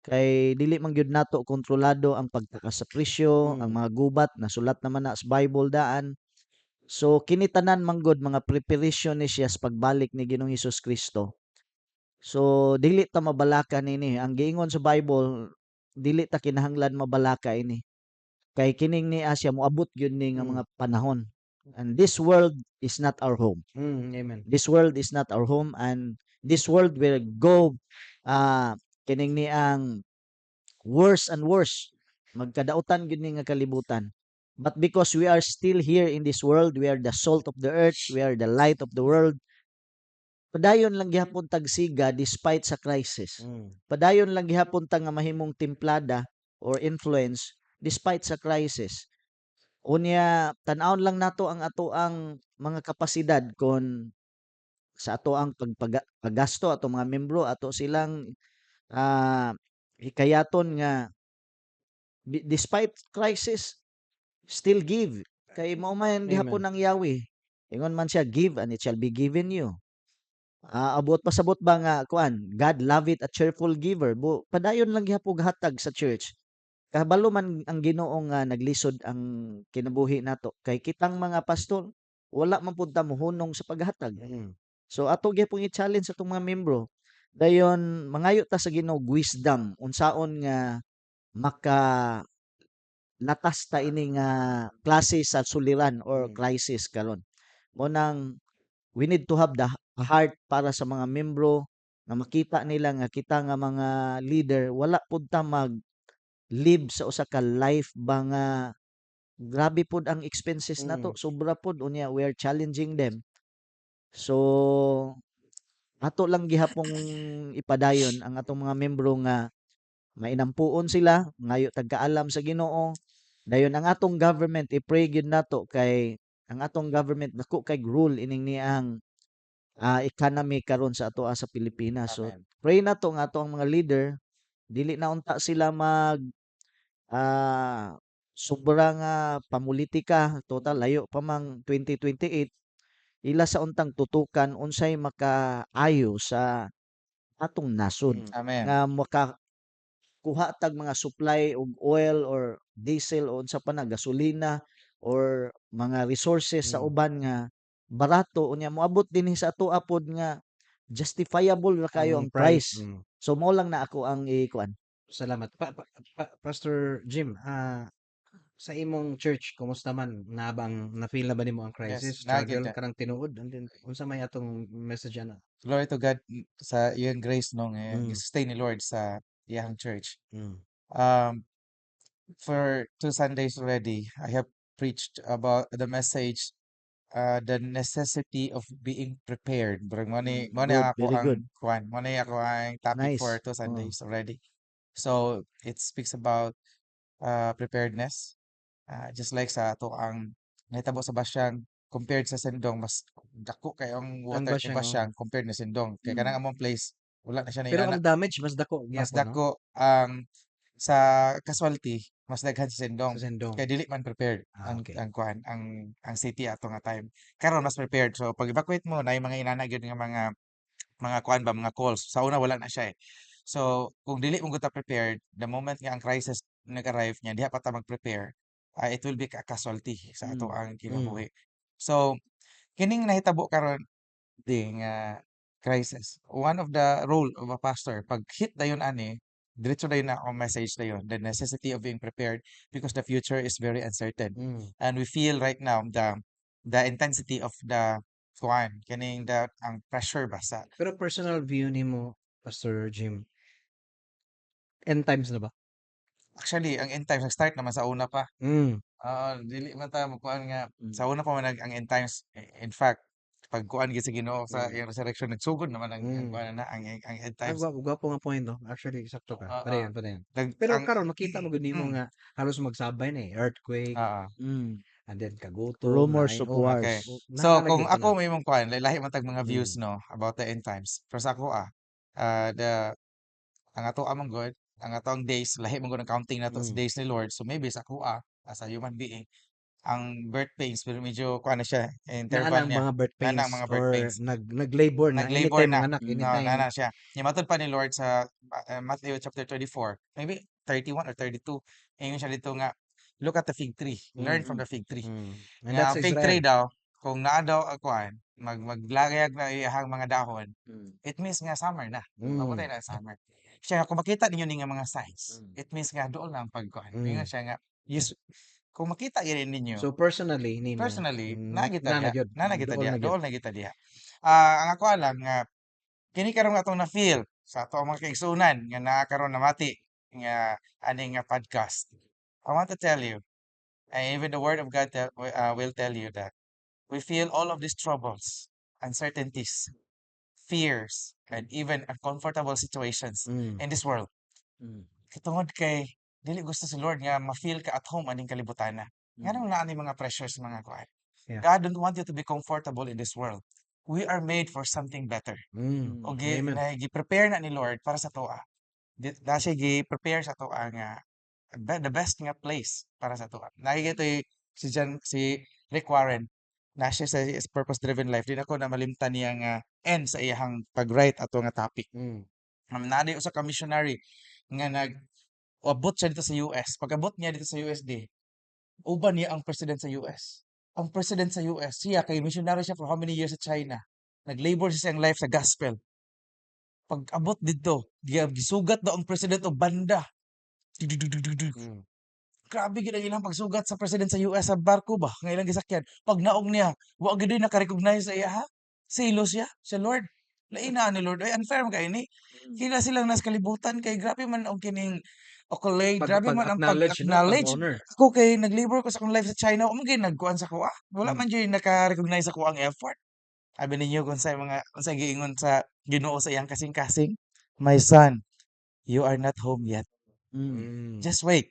kay dili man gyud nato kontrolado ang pagtaas sa presyo, ang mga gubat nasulat naman na sa Bible daan. So kini tanan man gud mga preparation ni siya sa pagbalik ni Ginoong Hesus Kristo. So dili ta mabalaka nini. Ang giingon sa Bible, dili ta kinahanglan mabalaka ini. Kay kining ni Asia moabot gyud ni nga mga panahon. And this world is not our home. Amen. This world is not our home and this world will go kining ni ang worse and worse. Magkadautan gyud ni nga kalibutan. But because we are still here in this world, we are the salt of the earth, we are the light of the world. Padayon lang gihapon tagsiga despite sa crisis. Padayon lang gihapon ta nga mahimong timplada or influence despite sa crisis. Unya, tan-awon lang nato ang ato ang mga kapasidad kon sa ato ang paggasto ato mga membro, ato silang hikayaton nga despite crisis still give kay mao man gihapon Amen. ang Yahweh. Ingon man siya, "Give and it shall be given you." Abot pasabot ba nga kuan, God love it a cheerful giver. Padayon lang gihapon hatag sa church. Kabalo man ang Ginoo nga naglisod ang kinabuhi nato kay kitang mga pastor wala man pud ta mohunong sa paghatag. So ato gyapon i-challenge sa atong mga membro. Dayon mangayo ta sa Ginoo og wisdom unsaon nga maka latas ta ini nga klase sa suliran or crisis karon. Mao nang we need to have the heart para sa mga membro nga makita nila nga kita nga mga leader wala pud ta mag live sa usa ka life ba nga grabe pud ang expenses nato, sobra pud, unya we are challenging them. So ato lang gihapong ipadayon ang atong mga membro nga mainampuon sila, ngayo tag kaalam sa Ginoo. Dayon ang atong government, i-pray gyud nato kay ang atong government dako kay role ining niang economy karon sa atoa sa Pilipinas. So Amen. Pray nato nga ato ang mga leader dili na unta sila mag sobra nga pamulitika, total layo pa mang 2028. Ila sa untang tutukan unsay makaayo sa atong nasod Amen. nga makakuha tag mga supply og oil or diesel o unsa pa na, gasolina or mga resources sa uban nga barato, unya moabot dinhi sa atoa pod nga justifiable ra kayo ang ang price. So mao lang na ako ang ikuan. Salamat. Pa, pa, pa, Pastor Jim, sa imong church, kumusta man? Na bang na-feel na ba nimo ang crisis, Yes, naa gyud struggle na. Karang tinuod? And then unsa may atong message ana? Glory to God sa iyang grace, no, nga gi-sustain ni Lord sa iyang church. For 2 Sundays already, I have preached about the message, the necessity of being prepared. Pero mo ni Good, ako very ang good. kuan, mo ni ako ang topic for Nice. two Oh. Sundays already. So it speaks about preparedness. Just like sa ato ang nahitabo sa Basiang compared sa Sendong, mas dako kay ang Ang water ni Basiang, oh. Basiang compared ni Sendong. Kay kanang among place wala na siya Pero na ang damage mas dako mas gyapon, no? dako ang sa casualty, mas daghan sa Sendong. Sa Sendong. Kay dili man prepared ang ang kuan, ang city ato nga time. Karon mas prepared. So pag evacuate mo na mga inana gyud nga mga kuan ba, mga calls. Sa una wala na siya eh. So kung dili mo gud ta prepared, the moment nga ang crisis nag-arrive niya, diha pa ta mag-prepare, it will be a casualty sa ato ang kinabuhi. So kining nahitabo karon di nga crisis, one of the role of a pastor, pag hit dayon ani, diretso dayon na akong message dayon, the necessity of being prepared because the future is very uncertain. And we feel right now the intensity of the kuan, kining the ang pressure ba sa Pero personal view nimo, Pastor Jim, end times na ba? Actually, ang end times nag-start naman sa una pa. Oo, dili man ta mokuan nga sa una pa man ang end times. In fact, pag kuan gyud sa Ginoo sa iyang resurrection, nagsugod naman ang kuan na ang end times. Gwapo, gwapo nga point, no? Actually, sakto ka. Oo. Padayon, padayon. Nag Pero ang karon makita mo gud nimo nga halos magsabay na eh. Earthquake, Oo. And then kagutom, Rumors naay of oh, wars. Okay. Oh, So naa na kung gyud ako tanan. may imong kuan, lahi man tag mga views no, about the end times. Pero sa ako the ang ato among God, ang atong days lahi man gud ang counting nato sa days ni Lord. So maybe sa ako as a human being, ang birth pains pero medyo kuan na siya, Naa interval na ang niya. mga birth Naa na pains ang mga birth or pains. Nag-labor na Nag-labor anytime na. mga anak, No, anytime. na na siya. Nya matod pa ni Lord sa Matthew chapter 24, maybe 31 or 32. Ingon siya dito nga, "Look at the fig tree. Learn from the fig tree." And Nga that's ang fig Israel. tree daw, kung naa daw ang kuan, maglagayag na iyahang mga dahon, it means nga summer na. Mabutay na ang summer. Siya nga kung makita ninyo ni nga mga signs, it means nga dool na ang pagkuan. Ingon siya nga, yes, kung makita gyud ninyo. So personally nimo, Personally, naa kita naa na diha. gyud. Naa na kita Dool diha. na gyud. Dool na kita diha. Ang ako lang nga kini karon atong na-feel sa ato ang mga kaigsuonan nga naa karon namati nga ani nga podcast. I want to tell you, and even the word of God will tell you that we feel all of these troubles, uncertainties, fears, and even uncomfortable situations in this world. Tungod kay dili gusto si Lord nga ma-feel ka at home aning kalibutan na. Nganong naa ni mga pressures, mga kuan. God don't want you to be comfortable in this world. We are made for something better. O gi, Amen. Na, gi-prepare na ni Lord para sa atoa. Di, na siya gi-prepare sa atoa nga the best nga place para sa atoa. Nakikita si John, si Rick Warren na siya sa his Purpose Driven Life. Di na ko na malimtan niya nga end sa iyahang pag-write ato nga topic. Naa usa ka missionary nga nag Abot siya dito sa US. Pag-abot niya dito sa USD, uban niya ang president sa US. Ang president sa US, siya kay missionary siya for how many years sa China. Nag-labor siya sa iyang life sa gospel. Pag abot dito, gisugat daw ang president og banda. Dug-dug-dug-dug. Grabe gid ang ilang pagsugat sa president sa US sa barko ba nga ilang gisakyan. Pag naog niya, wa gid naka-recognize sa iya ha. Selos siya, siya Lord. Lain na ni Lord. Ay, unfair man kaayo ni. Kila silang nas kalibutan kay grabe man og kining accolade, grabe man ang pag-acknowledge, no? pag-acknowledge. Pag-honor. Ako kay nag-labor ko sa akong life sa China, wa man gyud nagkuan sa akoa. Wala man gyud naka-recognize sa ako ang effort. Abi ninyo kung sa mga unsay giingon sa Ginoo sa iyang kasing-kasing, "My son, you are not home yet. Just wait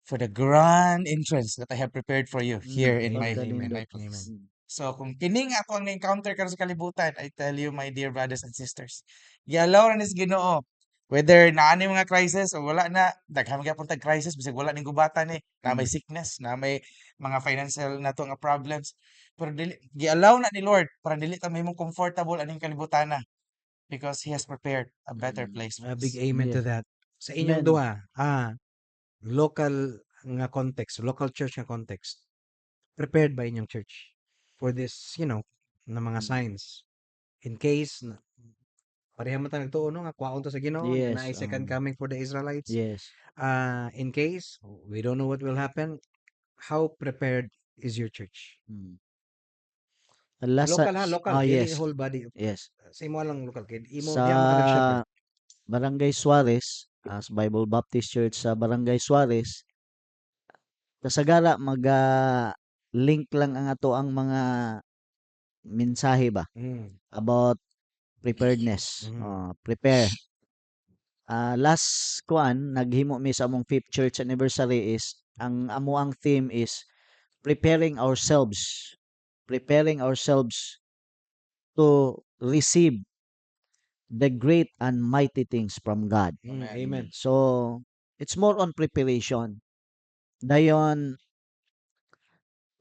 for the grand entrance that I have prepared for you here in Pagkanindot. my place." So kung kining ako ang na-encounter karon sa kalibutan, I tell you, my dear brothers and sisters, gi-allow ra ni sa Ginoo. Whether naa ni mga crisis o wala na, daghan man gyapon tag crisis bisag wala ning gubatan ni, na may sickness, na may mga financial nato nga problems. Pero dili gi-allow na ni Lord para dili ta mahimong comfortable aning kalibutana because He has prepared a better place for A big us. Amen to that. Sa inyong Amen. duha, local nga context, local church nga context, prepared ba inyong church for this na mga signs? In case na pareha man ta nagtuo, no, nga kwaon ta sa Ginoo, naay second coming for the Israelites. In case we don't know what will happen, how prepared is your church? Last Local ha, local, dili whole body. Sa imo lang local kay imo Sa diha man ka nag-shepherd. Barangay Suarez, as Bible Baptist Church sa Barangay Suarez, kasagara maga link lang ang ato ang mga mensahe ba about preparedness. Prepare. Last kuan naghimo mi sa among fifth church anniversary is ang amo ang theme is preparing ourselves. Preparing ourselves to receive the great and mighty things from God. Amen. Amen. So, it's more on preparation. Dayon,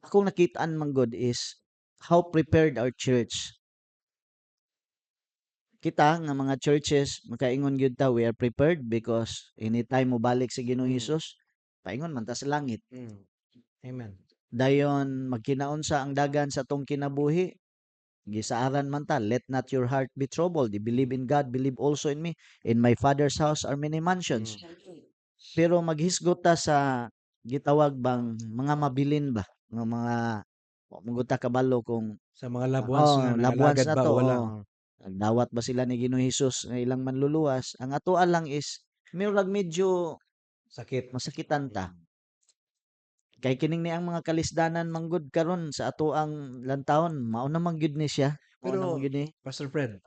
akong nakitaan man gud is how prepared our church. Kita nga mga churches, makaingon gyud ta we are prepared because anytime mo balik si Ginoong Hesus, paingon man ta sa langit. Amen. Dayon magkinaunsa ang dagan sa atong kinabuhi, gisaaran man ta, "Let not your heart be troubled. You believe in God, believe also in me. In my Father's house are many mansions." Pero maghisgot ta sa gitawag bang mga mabilin ba nga mga wa man gud ta kabalo kung Sa mga loved ones oh, nga loved ones nangalagad na ba to, o wala. Oh. Nagdawat ba sila ni Ginoong Hesus nga ilang manluluwas? Ang atoa lang is murag medyo Sakit. Masakitan ta. Kay kining ni ang mga kalisdanan manggod karon sa atoang lantawon, mao na man gyud ni siya. Mao na Pero man gyud ni. Pastor Fred,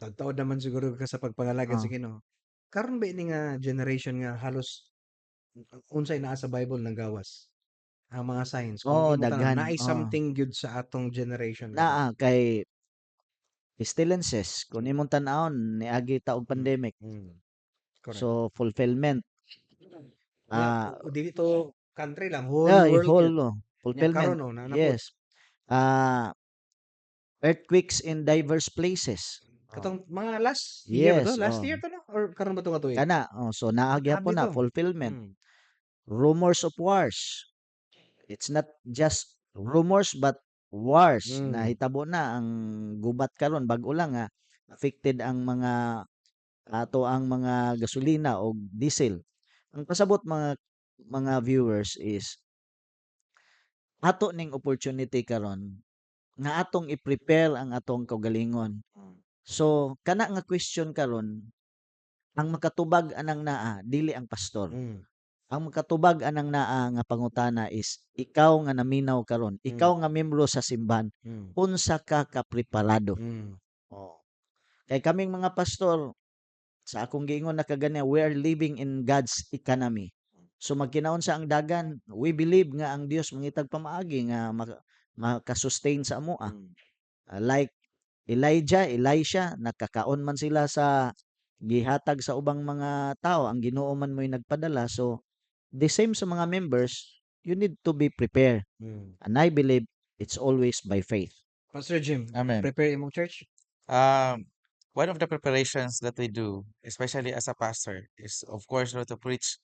tagtaod naman siguro ka sa pagpangalagad sa Ginoo. Karon ba ini nga generation nga halos unsay naa sa Bible nang gawas? Ang mga signs kung Oo, imo tanan daghan. Naay something gyud sa atong generation karon. Naa kay pestilences kung imong tan-awon niagi ta og pandemic. Correct. So fulfillment. Nya, dili to country lang, whole world whole gyud. No, Nya fulfillment. karon no, naa na pod. Yes. Earthquakes in diverse places. Katong mga last year ba to? Yes, Last oh. year to, no? Or karon ba to nga tuig? Kana, oh, so naa gyapon Grabe na to. fulfillment. Rumors of wars. It's not just rumors but wars. Nahitabo na ang gubat karon, bag-o lang nga affected ang mga ato ang mga gasolina o diesel. Ang pasabot mga viewers is ato ning opportunity karon nga atong i-prepare ang atong kaugalingon. So kana nga question karon, ang makatubag anang naa dili ang pastor. Ang makatubag anang naa nga pangutana is ikaw nga naminaw karon, ikaw nga membro sa simbahan, unsa ka kapreparado? Oh. Kay kaming mga pastor, sa akong giingon na kaganiya, we are living in God's economy. So magkinaon sa ang dagan, we believe nga ang Dios mangitag pamaagi nga maka-sustain sa amoa. Like Elijah, Elisha, nakakaon man sila sa gihatag sa ubang mga tao, ang Ginoo man mo'y nagpadala. So the same sa mga members, you need to be prepared. And I believe it's always by faith. Pastor Jim, Amen. Prepare imong church? One of the preparations that we do, especially as a pastor, is of course, no, to preach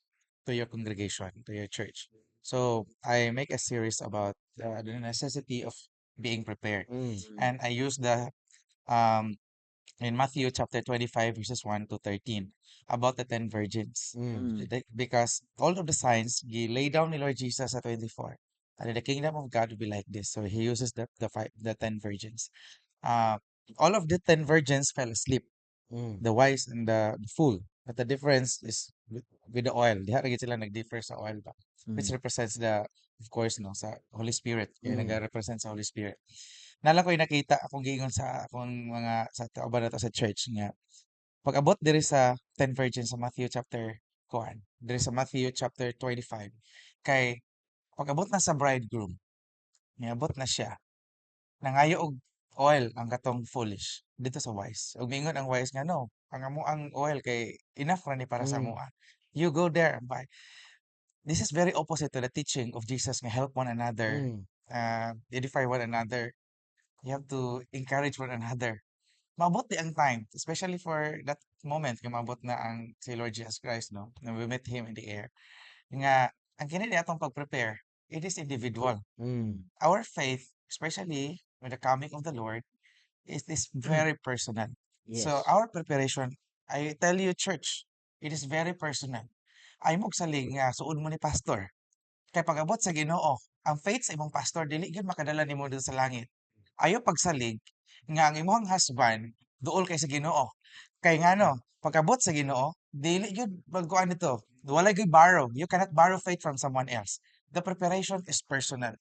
to your congregation, to your church. So I make a series about the necessity of being prepared. And I use the in Matthew chapter 25 verses 1 to 13 about the 10 virgins. Because all of the signs gi-lay down ni Lord Jesus sa 24. And the kingdom of God will be like this. So he uses the 10 virgins. All of the 10 virgins fell asleep. The wise and the fool. But the difference is with the oil. Diha ra gyud sila nag-differ sa oil ba, which represents the, of course, no, sa Holy Spirit. Kaya nag-represent sa Holy Spirit. Naa lang ko'y nakita akong giingon sa akong mga sa kauban nato sa church nga pag-abot diri sa 10 virgins sa Matthew chapter kuan, diri sa Matthew chapter 25, kay pag-abot na sa bridegroom, niabot na siya, nangayo og oil ang katong foolish dito sa wise. Ug miingon ang wise nga, "No, ang amo ang oil kay enough ra ni para sa amoa. You go there and buy." This is very opposite to the teaching of Jesus nga help one another, edify one another. You have to encourage one another. Maabot di ang time, especially for that moment nga maabot na ang si Lord Jesus Christ, no? Na we meet Him in the air. Nga, ang kini di atong pag-prepare, it is individual. Our faith, especially with the coming of the Lord, is very personal. So our preparation, I tell you, church, it is very personal. Ayaw mo salig nga suod mo ni pastor. Kay pag-abot sa Ginoo, ang faith sa imong pastor dili gyud makadala nimo dito sa langit. Ayaw pagsalig nga ang imong husband duol kay sa Ginoo. Kay ngano, pag-abot sa Ginoo, dili gyud magkuan nito. Wala gyud borrow. You cannot borrow faith from someone else. The preparation is personal.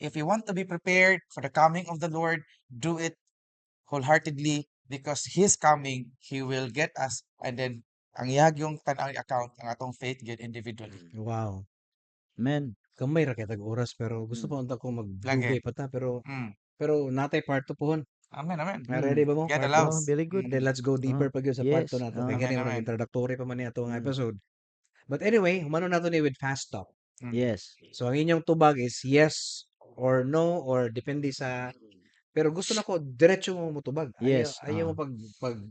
If you want to be prepared for the coming of the Lord, do it wholeheartedly because His coming, He will get us and then ang iyang yung tan account ang atong faith gyud individually. Wow. Amen. Gamay ra kay tag oras pero gusto pa unta ko magdugay Lagi. Pa ta pero pero natay part 2 pohon. Amen, amen. Ah, ready ba mo? God Part two? allows. Oh, very good. And then let's go deeper pa gyud sa part 2 nato. Kay Amen, gani murag amen. introductory pa man ni ato nga episode. But anyway, humano nato ni with fast talk. So ang inyong tubag is yes or no or depende sa, pero gusto nako diretso mo motubag. Ayaw ayaw mo pag pag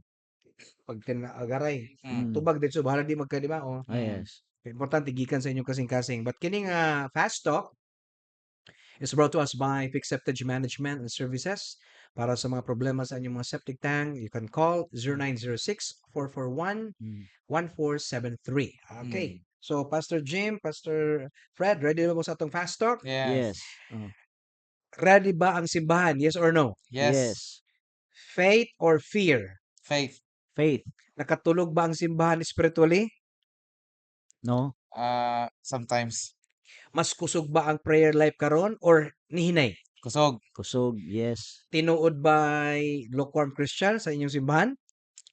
pag agaray. Tubag diretso, bahala di magka, di ba? Oh. Ah, yes. Importante gikan sa inyong kasing-kasing. But kini nga fast talk is brought to us by Fixed Septage Management and Services. Para sa mga problema sa inyong mga septic tank, you can call 0906 441 1473. Okay. So, Pastor Jim, Pastor Fred, ready na ba mo sa atong fast talk? Yes. Yes. Oh. Ready ba ang simbahan? Yes or no? Yes. Yes. Faith or fear? Faith. Faith. Nakatulog ba ang simbahan spiritually? No. Sometimes. Mas kusog ba ang prayer life karon or nihinay? Kusog. Kusog. Yes. Tinuod ba lukewarm Christian sa inyong simbahan?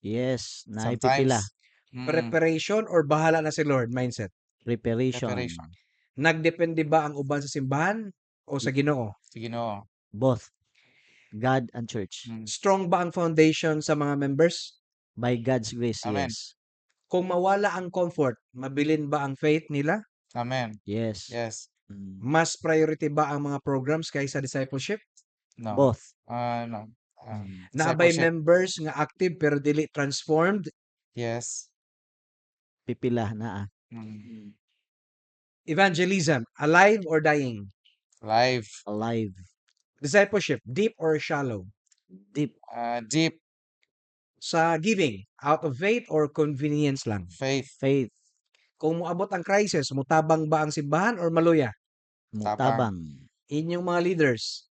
Yes. Naay pipila. Sometimes. Preparation or bahala na si Lord mindset? Preparation. Preparation. Nagdepende ba ang uban sa simbahan o sa Ginoo? Sa Ginoo. Both. God and church. Strong ba ang foundation sa mga members? By God's grace, Amen. yes. Kung mawala ang comfort, mabilin ba ang faith nila? Amen. Yes. Yes. Mas priority ba ang mga programs kaysa discipleship? No. Both. No. Naa bay Discipleship. Members nga active pero dili transformed? Yes. Pipila naa. Evangelism, alive or dying? Live. Alive. Discipleship, deep or shallow? Deep. Deep. Sa giving, out of faith or convenience lang? Faith. Faith. Kung moabot ang crisis, mutabang ba ang simbahan or maluya? Tabang. Mutabang. Inyong mga leaders,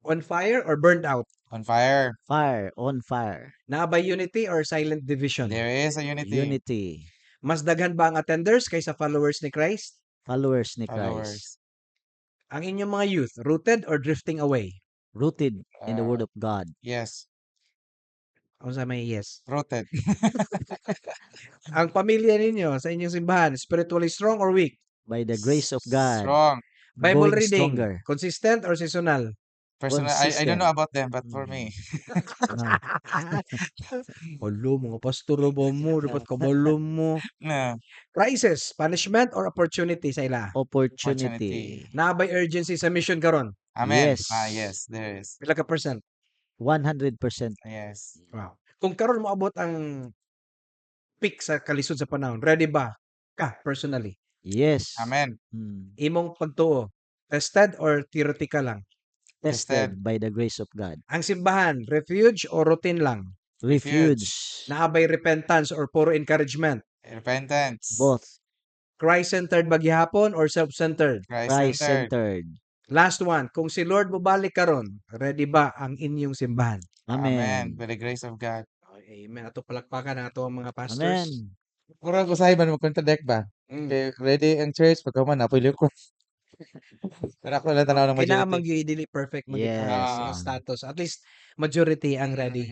on fire or burned out? On fire. Fire. On fire. Naa ba unity or silent division? There is a unity. Unity. Mas daghan ba ang attenders kaysa followers ni Christ? Followers ni Christ. Followers. Ang inyong mga youth, rooted or drifting away? Rooted in the Word of God. Yes. Unsa may yes? Rooted. Ang pamilya ninyo sa inyong simbahan, spiritually strong or weak? By the grace of God. Strong. Bible Going reading, stronger. consistent or seasonal? Personal, I don't know Consistent. about them, but for me. Alo, mga pastor ba mo? Dapat kabalo mo. Na. Crisis, punishment or opportunity sa ila? Opportunity. Naa bay urgency sa mission karon? Amen. Yes. Ah, yes, there is. Pila ka percent? 100%. Yes. Wow. Kung karon moabot ang peak sa kalisod sa panahon, ready ba ka personally? Yes. Amen. Imong pagtuo, tested or theoretical lang? Tested Tested. by the grace of God. Ang simbahan, refuge or routine lang? Refuge. Naa bay repentance or puro encouragement? Repentance. Both. Christ-centered ba gihapon or self-centered? Christ-centered. Christ-centered. Last one, kung si Lord mobalik karon, ready ba ang inyong simbahan? Amen. Amen. By the grace of God. Okay, amen. Ato palakpakan ang ato ang mga pastors. Amen. Murag usahay man mag-contradict ba? Kay ready ang church pagka man napoy lukewarm. Pero ako lang tanaw ng Kailangan majority. man gyud dili perfect man gyud ang status. At least majority ang ready.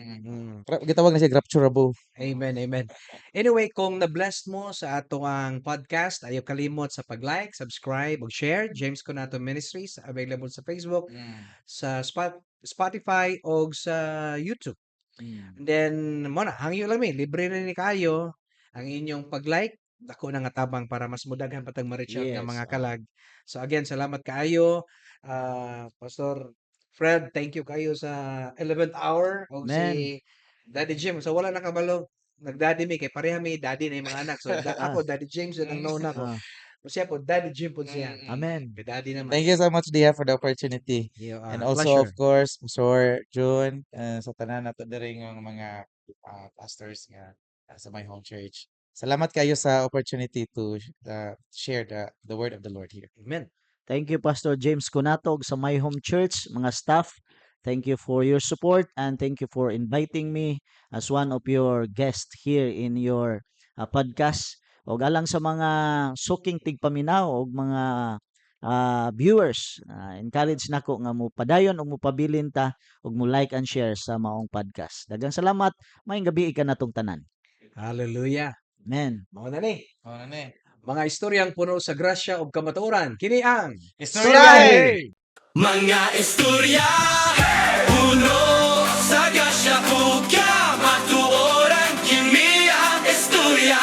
Gitawag na siya rapturable. Amen, amen. Anyway, kung na-blessed mo sa ato ang podcast, ayaw kalimot sa pag-like, subscribe, ug share. James Conato Ministries, available sa Facebook, sa Spotify o sa YouTube. And then mo na, hangyo lang mi, libre rin ni kayo ang inyong pag-like, dako na nga tabang para mas mudaghan pa tag ma-reach out nga mga kalag. So again, salamat kaayo, Pastor Fred, thank you kayo sa 11th hour og Amen. si Daddy Jim. So wala na kabalo, nagdaddy mi kay pareha mi daddy na yung mga anak. So ako Daddy James ang known ako. Siya po Daddy Jim po siya. Amen. Kay daddy naman. Thank you so much, Dia, for the opportunity. Yo, And also, of pleasure. course, Pastor June, sa tanan nato diri nga mga pastors nga sa my home church. Salamat kayo sa opportunity to share the word of the Lord here. Amen. Thank you, Pastor James Conato ug sa My Home Church, mga staff. Thank you for your support and thank you for inviting me as one of your guests here in your podcast. Og alang sa mga suking tigpaminaw og mga viewers, encourage nako nga mo padayon ug mopabilin ta ug mo like and share sa maong podcast. Daghang salamat. Maayong gabii kanatong tanan. Hallelujah. Amen. Mao na ni. Mao na ni. Mga istoryang puno sa grasya ug kamatuoran. Kini ang Istoryahe! Mga istorya, puno sa grasya ug kamatuoran, kini ang istorya.